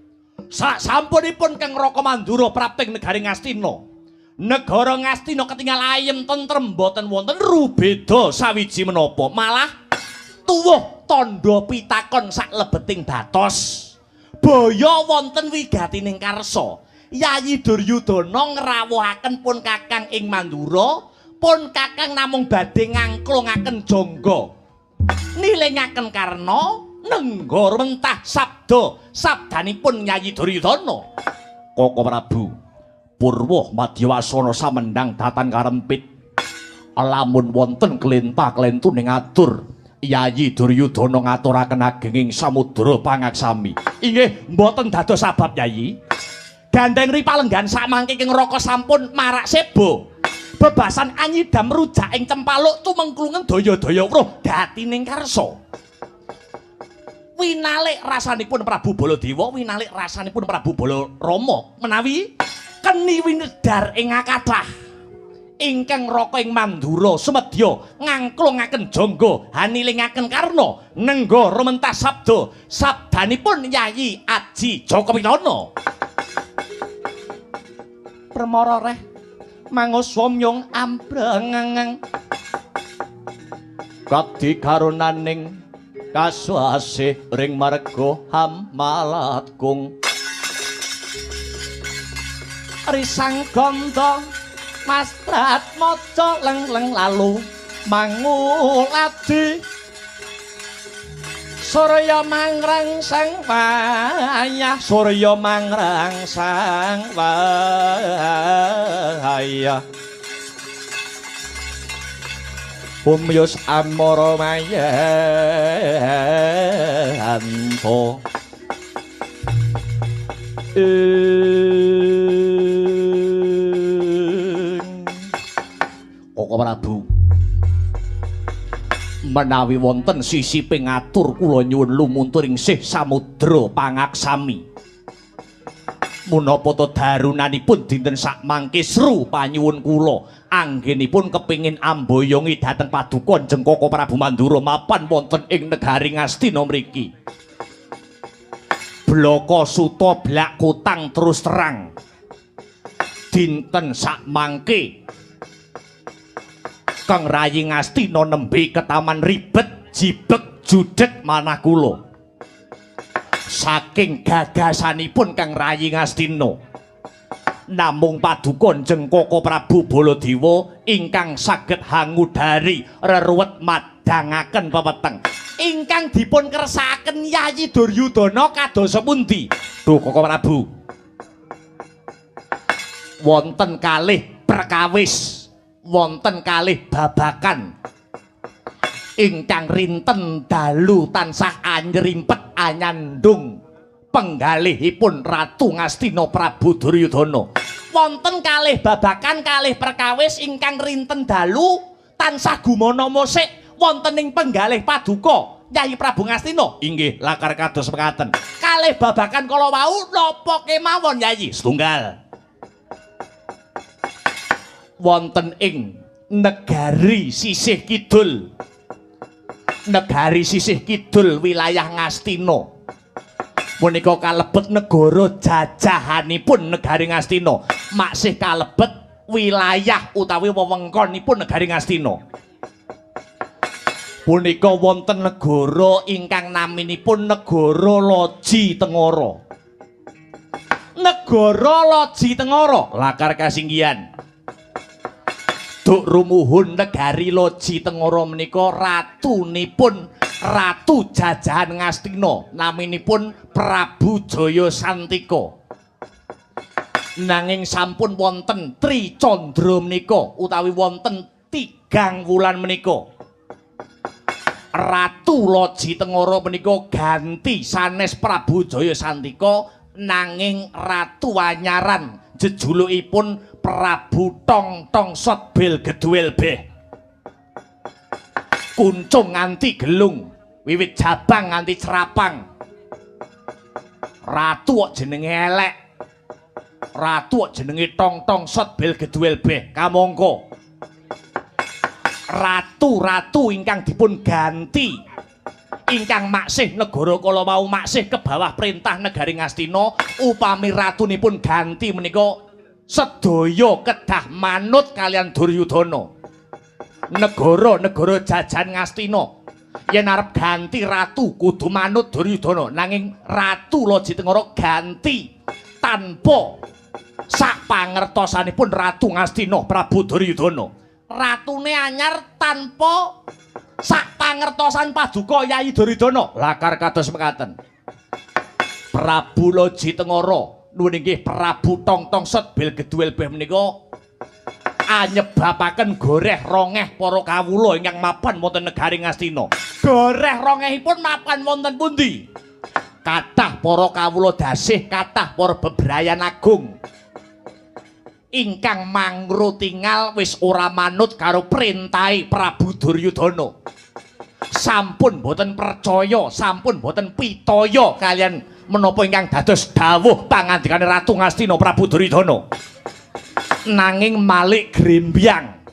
sasampunipun Kang Raka Mandura prapteng negari Ngastina, negara Ngastina ketinggal ayem tentrem boten wonten rubeda sawiji menapa, malah tuwuh tandha pitakon saklebeting batos. Baya wonten wigatining karsa. Yayi Duryudana ngrawuhaken pun Kakang ing Mandura, pun Kakang namung badhe ngangklungaken jangga. Nilingaken karna nengga rumentah sabda sabdanipun Yayi Duryudana. Koko Prabu Purwa Madyawasana samendang datan karempit. Lamun wonten klenta-klentuning atur Yayi Duryudana ngaturaken agenging samudra pangaksami. Inggih mboten dados sabab Yayi. Gandeng ripalenggan samangke Kang Raka sampun marak sebo. Bebasan anyidam rujak ing cempaluk tumengklungen daya-daya weruh gatining karsa. Winalik rasanipun Prabu Baladewa, winalik rasanipun Prabu Balarama menawi keni winedhar ing akathah. Ingkang Raka ing Mandura sumedya ngangklungaken jangga hanilingaken karna nengga rumentah sabda sabdanipun Yayi Aji Jaka Pitana. Permara reh manguswamyung ambrengeng kadi karunaning kasuasih ring marga hamalatkung risang ganda mastrat maca leng-leng lalu manguladi surya mangrangsang wayah surya mangrangsang wayah Umyus amara mayanto Koko Prabu menawi wonten sisi pingatur kula nyuwun lumuntur ing sih samudra pangaksami. Munapa ta darunanipun dinten sakmangke sru panyuwun kula anggenipun kepingin amboyongi dhateng paduka Kanjeng Koko Prabu Mandura mapan wonten ing negari Ngastina mriki. Blaka suta blak kutang terus terang dinten sakmangke Kang Rayi Ngastina nembe ketaman ribet jibeg judeg manah kula. Saking gagasanipun Kang Rayi Ngastina, namung paduka Jengkaka Prabu Baladewa ingkang saged hangudari reruwet madhangaken pepeteng. Ingkang dipun kersakaken Yayi Duryudana kadosa pundi? Duh Kaka Prabu, wonten kalih perkawis, wonten kalih babakan ingkang rinten dalu tansah anyrimpet anyandung penggalihipun Ratu Ngastina Prabu Duryudana. Wonten kalih babakan kalih perkawis ingkang rinten dalu tansah gumana musik wonten ing penggalih paduka Yayi Prabu Ngastina. Inggih, lakar kados mekaten. Kalih babakan kala wau napa kemawon Yayi? Setunggal, wonten ing negari sisih kidul, negari sisih kidul wilayah Ngastina punika kalebet negara jajahanipun negari Ngastina, maksih kalebet wilayah utawi wewengkonipun negari Ngastina. Punika wonten negara ingkang naminipun negara Loji Tengara. Negara Loji Tengara lakar kasinggihan. Duk rumuhun negari Loji Tengara menika ratunipun Ratu Jajahan Ngastina naminipun Prabu Jaya Santika. Nanging sampun wonten Tri Candra menika utawi wonten tigang wulan menika Ratu Loji Tengara menika ganti sanes Prabu Jaya Santika, nanging Ratu Anyaran jejulukipun Prabu Tong Tong Sot Bel Geduel Beh. Kuncung nganti gelung, wiwit jabang nganti cerapang. Ratu kok jenenge elek, ratu kok jenenge Tong Tong Sot Bel Geduel Beh. Kamangka ratu-ratu ingkang dipun ganti ingkang maksih negara kala wau maksih ke bawah perintah negari Ngastina, upami ratunipun ganti menika sedaya kedah manut kalian Duryudana. Negara-negara jajahan Ngastina yen arep ganti ratu kudu manut Duryudana, nanging Ratu Loji Tengara ganti tanpa sak pangertosanipun Ratu Ngastina Prabu Duryudana. Ratune anyar tanpa sak pangertosan paduka Yayi Duryudana. Lakar kados mekaten. Prabu Loji Tengara nuwun inggih Prabu Tong Tong Sot Bel Geduel Beh menika anyebabaken goreh rongeh para kawula ingkang mapan wonten negari Ngastina. Goreh rongehipun mapan wonten pundi? Kathah para kawula dasih, kathah para bebrayan agung ingkang mangro tingal wis ora manut karo perintahe Prabu Duryudana. Sampun boten percaya, sampun boten pitaya kalian menapa ingkang dados dawuh pangandikane Ratu Ngastina Prabu Duryudana. Nanging malik grembyang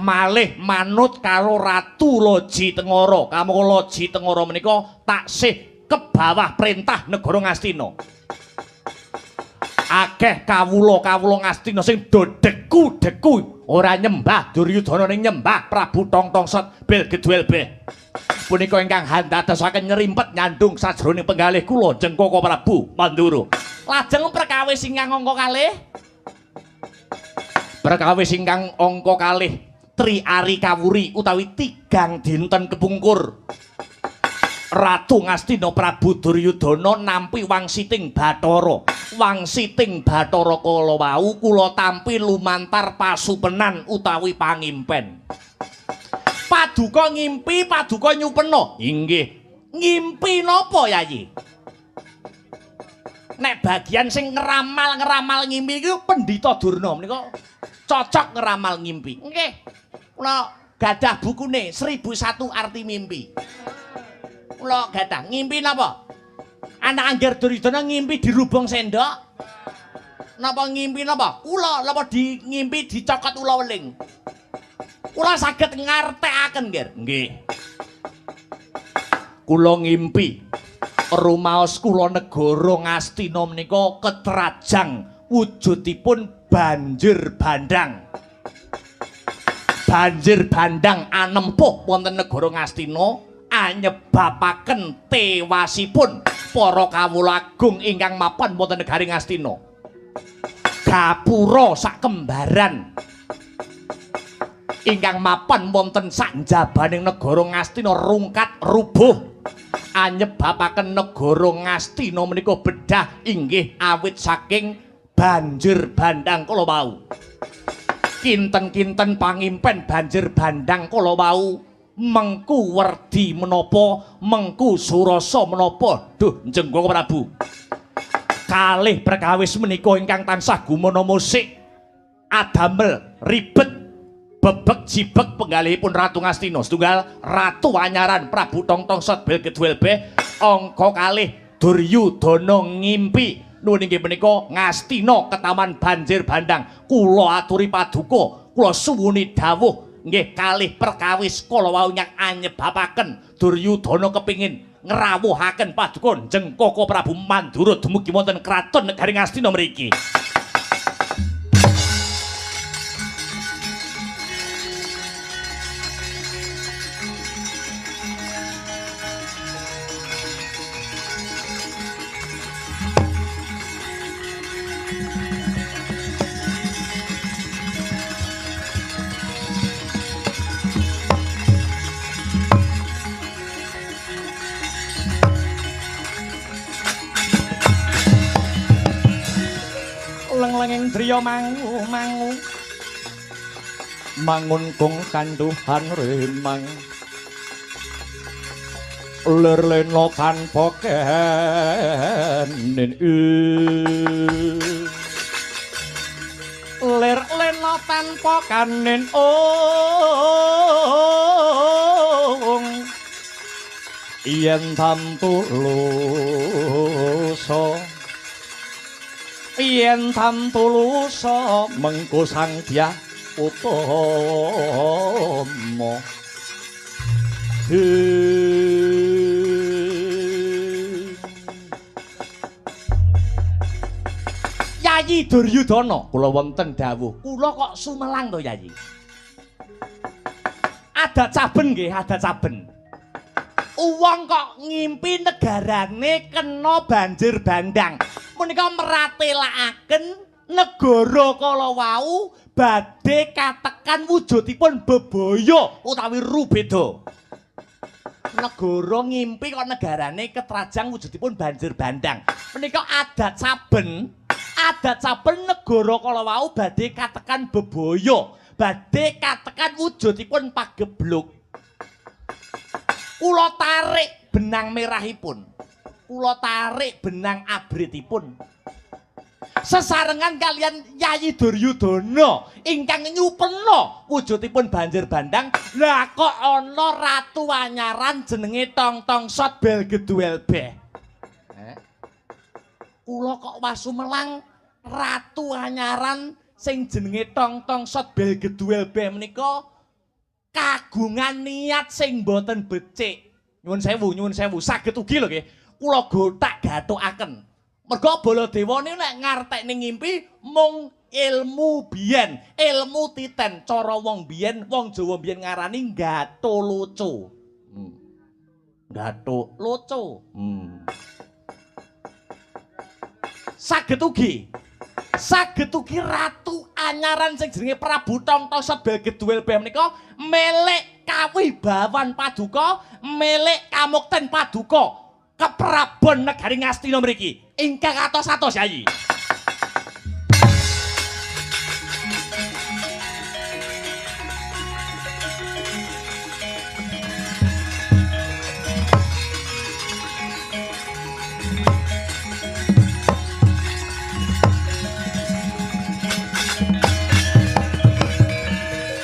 malih manut karo Ratu Loji Tengara. Kamangka Loji Tengara menika taksih ke bawah perintah negara Ngastina. Akeh kawula-kawula Ngastina sing do deku-deku ora nyembah Duryudana ning nyembah Prabu Tong Tong Sot Bel Geduel Beh. Punika ingkang handadosaken nyerimpet nyandung sajroning penggalih kula Jengkaka Prabu Mandura. Lajeng perkawis ingkang angka kalih, perkawis ingkang angka kalih Tri Ari Kawuri utawi tigang dinten kepungkur Ratu Ngastina Prabu Duryudana nampi wangsiting Bathara. Wangsiting Bathara kala wau kula tampi lumantar pasupenan utawi pangimpen. Paduka ngimpi, paduka nyupena. Inggih. Ngimpi napa Yayi? Nek bagian sing ngeramal-ngeramal ngimpi iku Pendhita Durna menika cocok ngeramal ngimpi. Nggih. Kula gadah bukune 1001 arti mimpi. Kula gadah ngimpi napa? Anak Angger Duryudana ngimpi dirubung sendok. Napa ngimpi napa? Kula napa di ngimpi dicokot ula weling. Kula saged ngartekaken, Ngger. Nggih. Kula ngimpi rumaos kula negara Ngastina menika ketrajang wujudipun banjir bandang. Banjir bandang anempuh wonten negara Ngastina anyebabaken tewasipun para kawula agung ingkang mapan wonten negari Ngastina. Gapura sakembaran ingkang mapan wonten sanjabaning negara Ngastina rungkat rubuh anyebabaken negara Ngastina menika bedah inggih awit saking banjir bandang kala wau. Kinten-kinten pangimpen banjir bandang kala wau mengku werdi menapa, mengku surasa menapa. Duh Jenggoko Prabu, kalih perkawis menika ingkang tansah gumana musik adamel ribet bebek jibek penggalihipun Ratu Ngastina. Setunggal Ratu Anyaran Prabu Tongtong Sot Belgeduelbe, angka kalih Duryudana ngimpi nuwun inggih menika Ngastina ketaman banjir bandang. Kula aturi paduka, kula suwuni dawuh nggih kalih perkawis kala wau ingkang anyebabaken Duryudana kepingin ngrawuhaken paduka Jengkaka Prabu Mandura dumugi wonten kraton negari Ngastina mriki. Leng-lenging driya mangu-mangu mangun kung kanduhan remang lir lena tanpa kenin lir lena tanpa kanin ong yen tamtu lusa yen tamtulusa mengko Sang Dyah Utama. Yayi Duryudana, kula wonten dawuh. Kula kok sumelang to, Yayi? Adat saben nggih, adat saben. Wong kok ngimpi negarane kena banjir bandang. Menika meratelakaken negara kala wau badhe katekan wujudipun bebaya utawi rubeda. Negara ngimpi kok negarane ketrajang wujudipun banjir bandang. Menika adat saben negara kala wau badhe katekan bebaya, badhe katekan wujudipun pagebluk. Kula tarik benang merahipun, kula tarik benang abritipun. Sesarengan kalian Yayi Duryudana ingkang nyupena wujudipun banjir bandang. Lah kok ana ratu anyaran jenenge Tongtong Sot Belgeduelbeh. Kula kok wasumelang ratu anyaran sing jenenge Tongtong Sot Belgeduelbeh menika kagungan niat sing boten becik. Nyuwun sewu, saged ugi lho nggih. Kula gothak gathukaken. Merga Baladewa niku nek ngartekne ngimpi mung ilmu biyen, ilmu titen. Cara wong biyen, wong Jawa biyen ngarani gatholoco. Gatholoco. Saged ugi. Saged ugi ratu anyaran sing jenenge Prabu Tongtong Sot Belgeduelbeh menika melek kawibawan paduka, melek kamukten paduka keprabon negari Ngastina mriki ingkang atos-atos Yayi.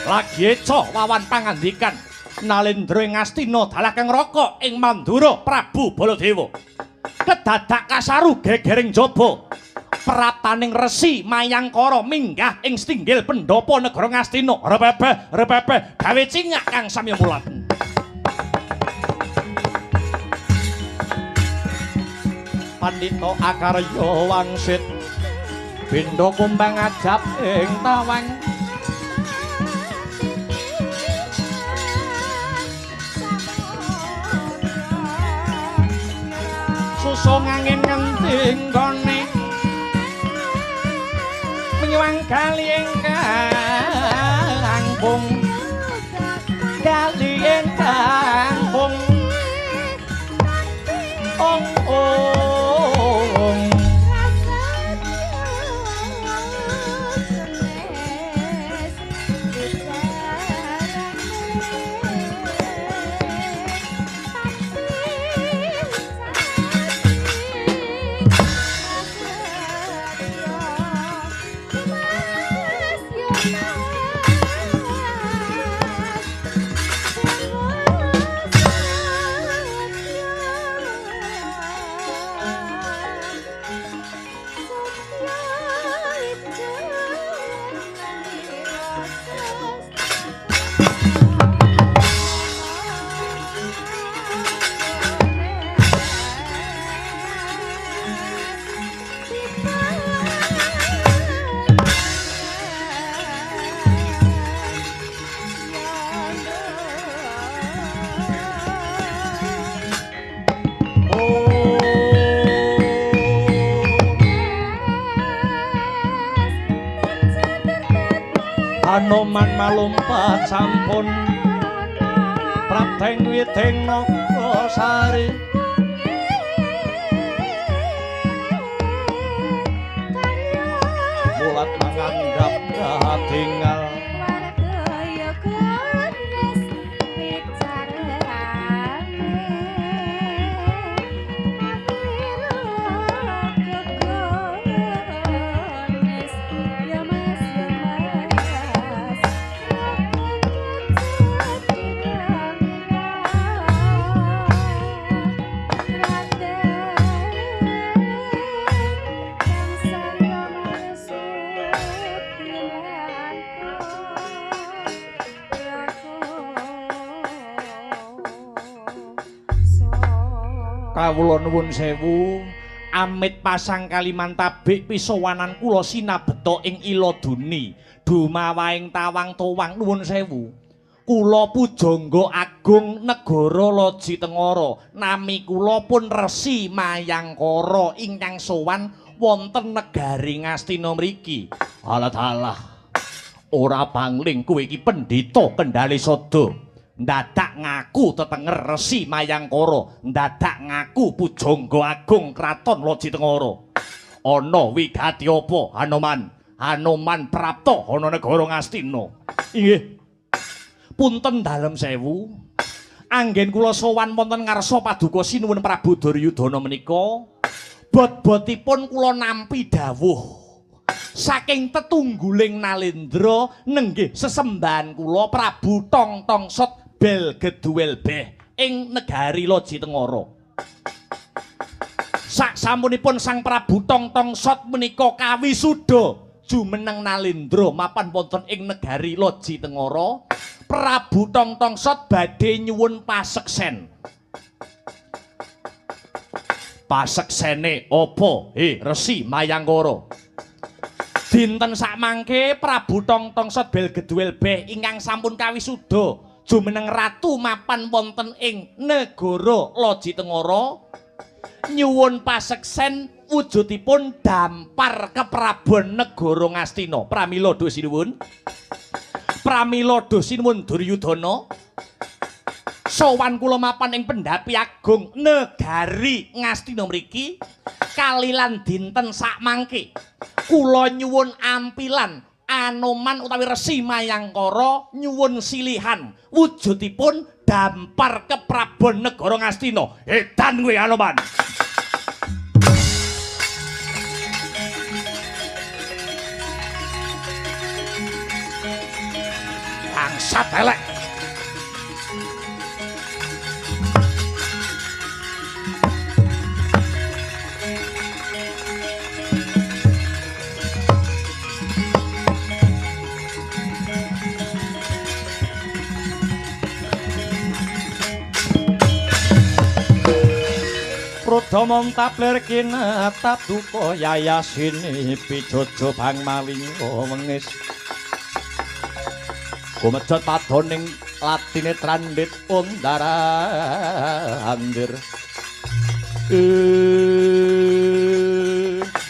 Lagi eco wawan pangandikan Nalendra ing Ngastina dalah kang raka ing Mandura Prabu Baladewa. Kedadak kasaru gegering jaba. Praptaning Resi Mayangkara minggah ing setinggil pendhapa negara Ngastina. Repepe repepe gawe cingak kang samya mulat. Pandita akarya wangsit bendha kumbang ajab ing tawang. Usung angin ngendi nggone menyuwang kali ingkang langkung kali ingkang pung ong ong Anoman malumpat sampun prapteng witing nagasari mulat mangandhap katingal Kawula nuwun sewu amit pasang Kalimantabik pisowanan kula sinabeta ing Iladuni dumawaing tawang towang nuwun sewu kula pujangga agung negara Loji Tengara nami kula pun Resi Mayangkara ingkang sowan wonten negari Ngastina mriki. Alah dalah ora pangling kowe iki pendhita Kendhale Sada ndadak ngaku tetenger Resi Mayangkara, ndadak ngaku pujangga agung kraton Loji Tengara. Ana wigati apa Hanoman? Hanoman prapta ana negara Ngastina. Inggih. Punten dalem sewu. Anggen kula sowan wonten ngarsa paduka Sinuwun Prabu Duryudana menika, bot-botipun kula nampi dawuh saking tetungguling Nalendra nenggih sesembahan kula Prabu Tong Tong Sot Bel Geduwel Beh ing negari Loji Tengara. Sak sampunipun Sang Prabu Tong Tong Sot menika kawisuda jumeneng Nalendra mapan wonten ing negari Loji Tengara, Prabu Tong Tong Sot badhe nyuwun paseksen. Paseksene apa? He Resi Mayangkara. Dinten sakmangke Prabu Tong Tong Sot Bel Geduwel Beh ingkang sampun kawisuda jumeneng ratu mapan wonten ing negara Loji Tengara nyuwun paseksen wujudipun dampar keprabon negara Ngastina. Pramila duh sinuwun. Pramila duh sinuwun Duryudana. Sowan kula mapan ing pendhapi agung negari Ngastina mriki kalilan dinten sakmangke kula nyuwun ampilan Anoman utawi Resi Mayangkara nyuwun silihan wujudipun dampar keprabon negara Ngastina. Edan kowe Anoman. Bangsat elek. Prodha montaplir kinatap duka yayasini pijojo bang malinga wengis gumejot padoning latine trandit undara andir.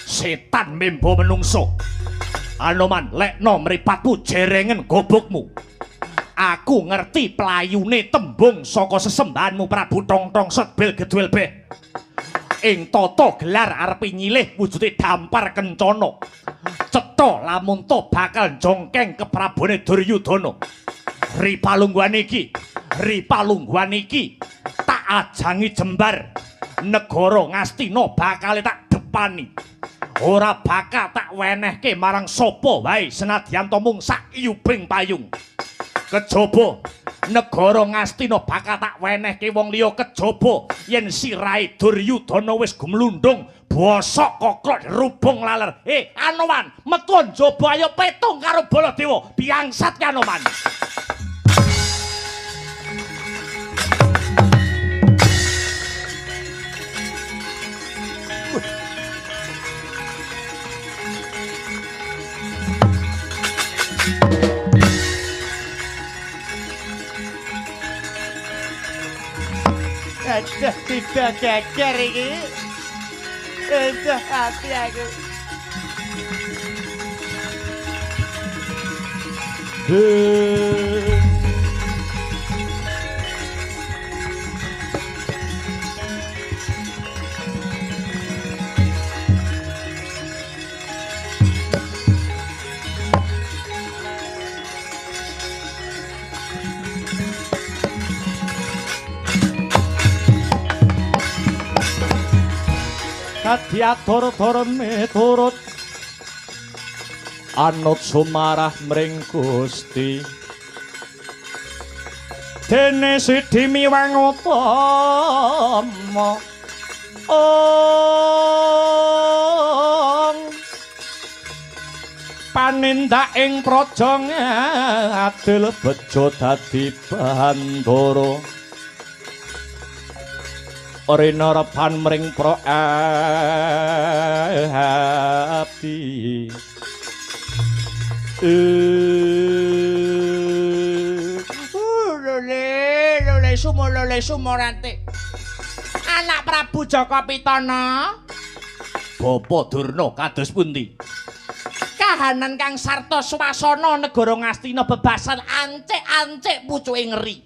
Setan membo menungso. Anoman, lekno mripatmu jerengen gobokmu. Aku ngerti playune tembung saka sesembahanmu Prabu Tongtong Setbil Gedwel Beh. Ing tata gelar arepe nyilih wujude dampar kencana. Cetha lamun to bakal jongkeng keprabone Duryudana. Ri palungguhan iki, ri palungguhan iki tak ajangi jembar. Negara Ngastina bakal tak depani. Ora bakal tak wenehke marang sapa wae senadyan to mung sak yubing payung. Kejaba negara Ngastina bakal tak wenehke wong liya kejaba yen sirahe Duryudana wis gumlundung bosok koklok rubung laler. Anoman, metu njaba ayo petung karo Baladewa, biangsat ki Anoman. Aduh, tidak geger iki. Aduh, hati aku. Kadiatur-tur miturut anut sumarah mring Gusti. Dene sidi miwang utama ong panindak ing praja ngadil bejo dadi bandara. Rina reban mring pro abdi. Lole, lole sumo, lole sumorante. Anak Prabu Jaka Pitana. Bapa Durna kados pundi? Kahanan kang sarta swasana negara Ngastina bebasan ancik-ancik pucuke ngeri.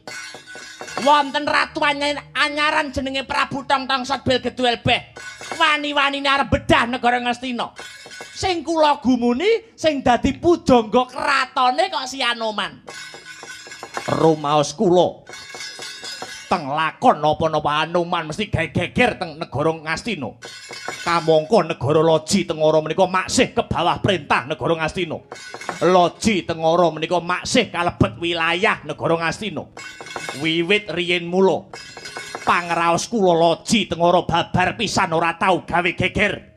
Wonten ratu anyaran jenenge Prabu Tongtong Setbil Gedwel Beh. Wani-wanine arep bedah negara Ngastina. Sing kula gumuni sing dadi pujangga kratone kok si Anoman. Rumaos kula teng lakon napa-napa Anoman mesti gawe geger teng negara Ngastina. Kamangka negara Loji Tengara menika maksih ke bawah perintah negara Ngastina. Loji Tengara menika maksih kalebet wilayah negara Ngastina. Wiwit riyin mula pangraos kula Loji Tengara babar pisan ora tau gawe geger.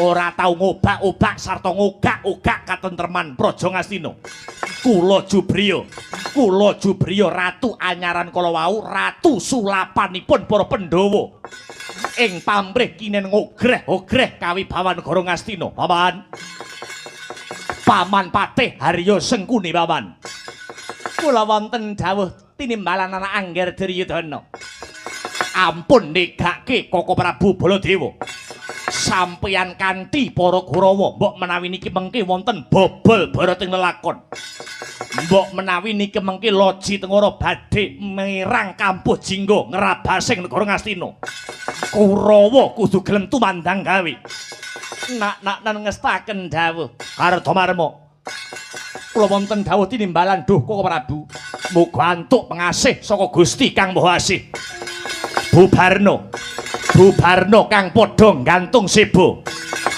Ora tau ngobak-obak sarta ngogak-ogak katentreman Praja Ngastina. Kula Jubriya, kula Jubriya ratu anyaran kala wau, ratu sulapanipun para Pandhawa. Ing pamrih kinen ngogreh-ogreh kawibawan negara Ngastina. Paman. Paman Patih Harya Sengkuni paman. Kula wonten dawuh tinimbalan anak Angger Duryudana. Ampun negake Koko Prabu Baladewa. Sampeyan kanthi para Kurawa mbok menawi niki mengke wonten bobol barating lelakon. Mbok menawi niki mengke Loji Tengara badhe mirang kampuh jingga ngrabasing negara Ngastina. Kurawa kudu gelem tumandang gawe. Nak-nak ngestaken dawuh Kartomarma. Kula wonten dawuh tinimbalan duh Koko Prabu. Muga antuk pengasih saka Gusti Kang Maha Asih. Bubarno. Bubarno kang padha gantung seba.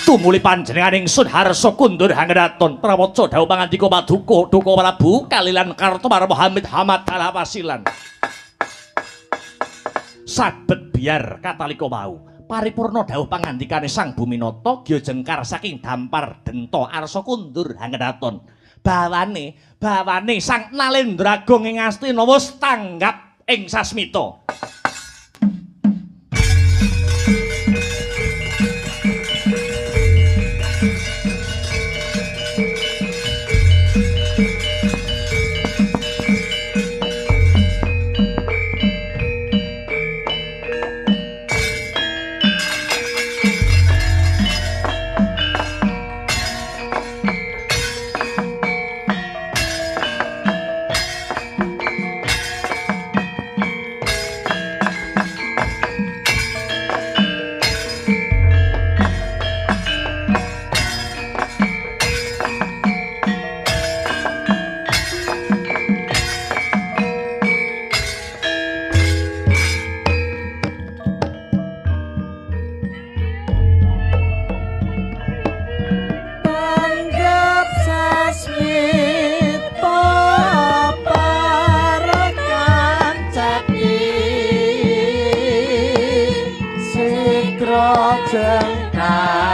Tumuli panjenengan ingsun harsa kundur hangraton prawaca dawuh pangandika paduka Duka Prabu kalilan Kartomarma Hamid Hamad Alawasilan. Sabet biar katalika wau paripurna dawuh pangandikane Sang Buminata gya jengkar saking dampar denta arsa kundur hangraton. Bawane, bawane Sang Nalendra Agung ing Astina wis tanggap ing sasmita. Slendra jengkar.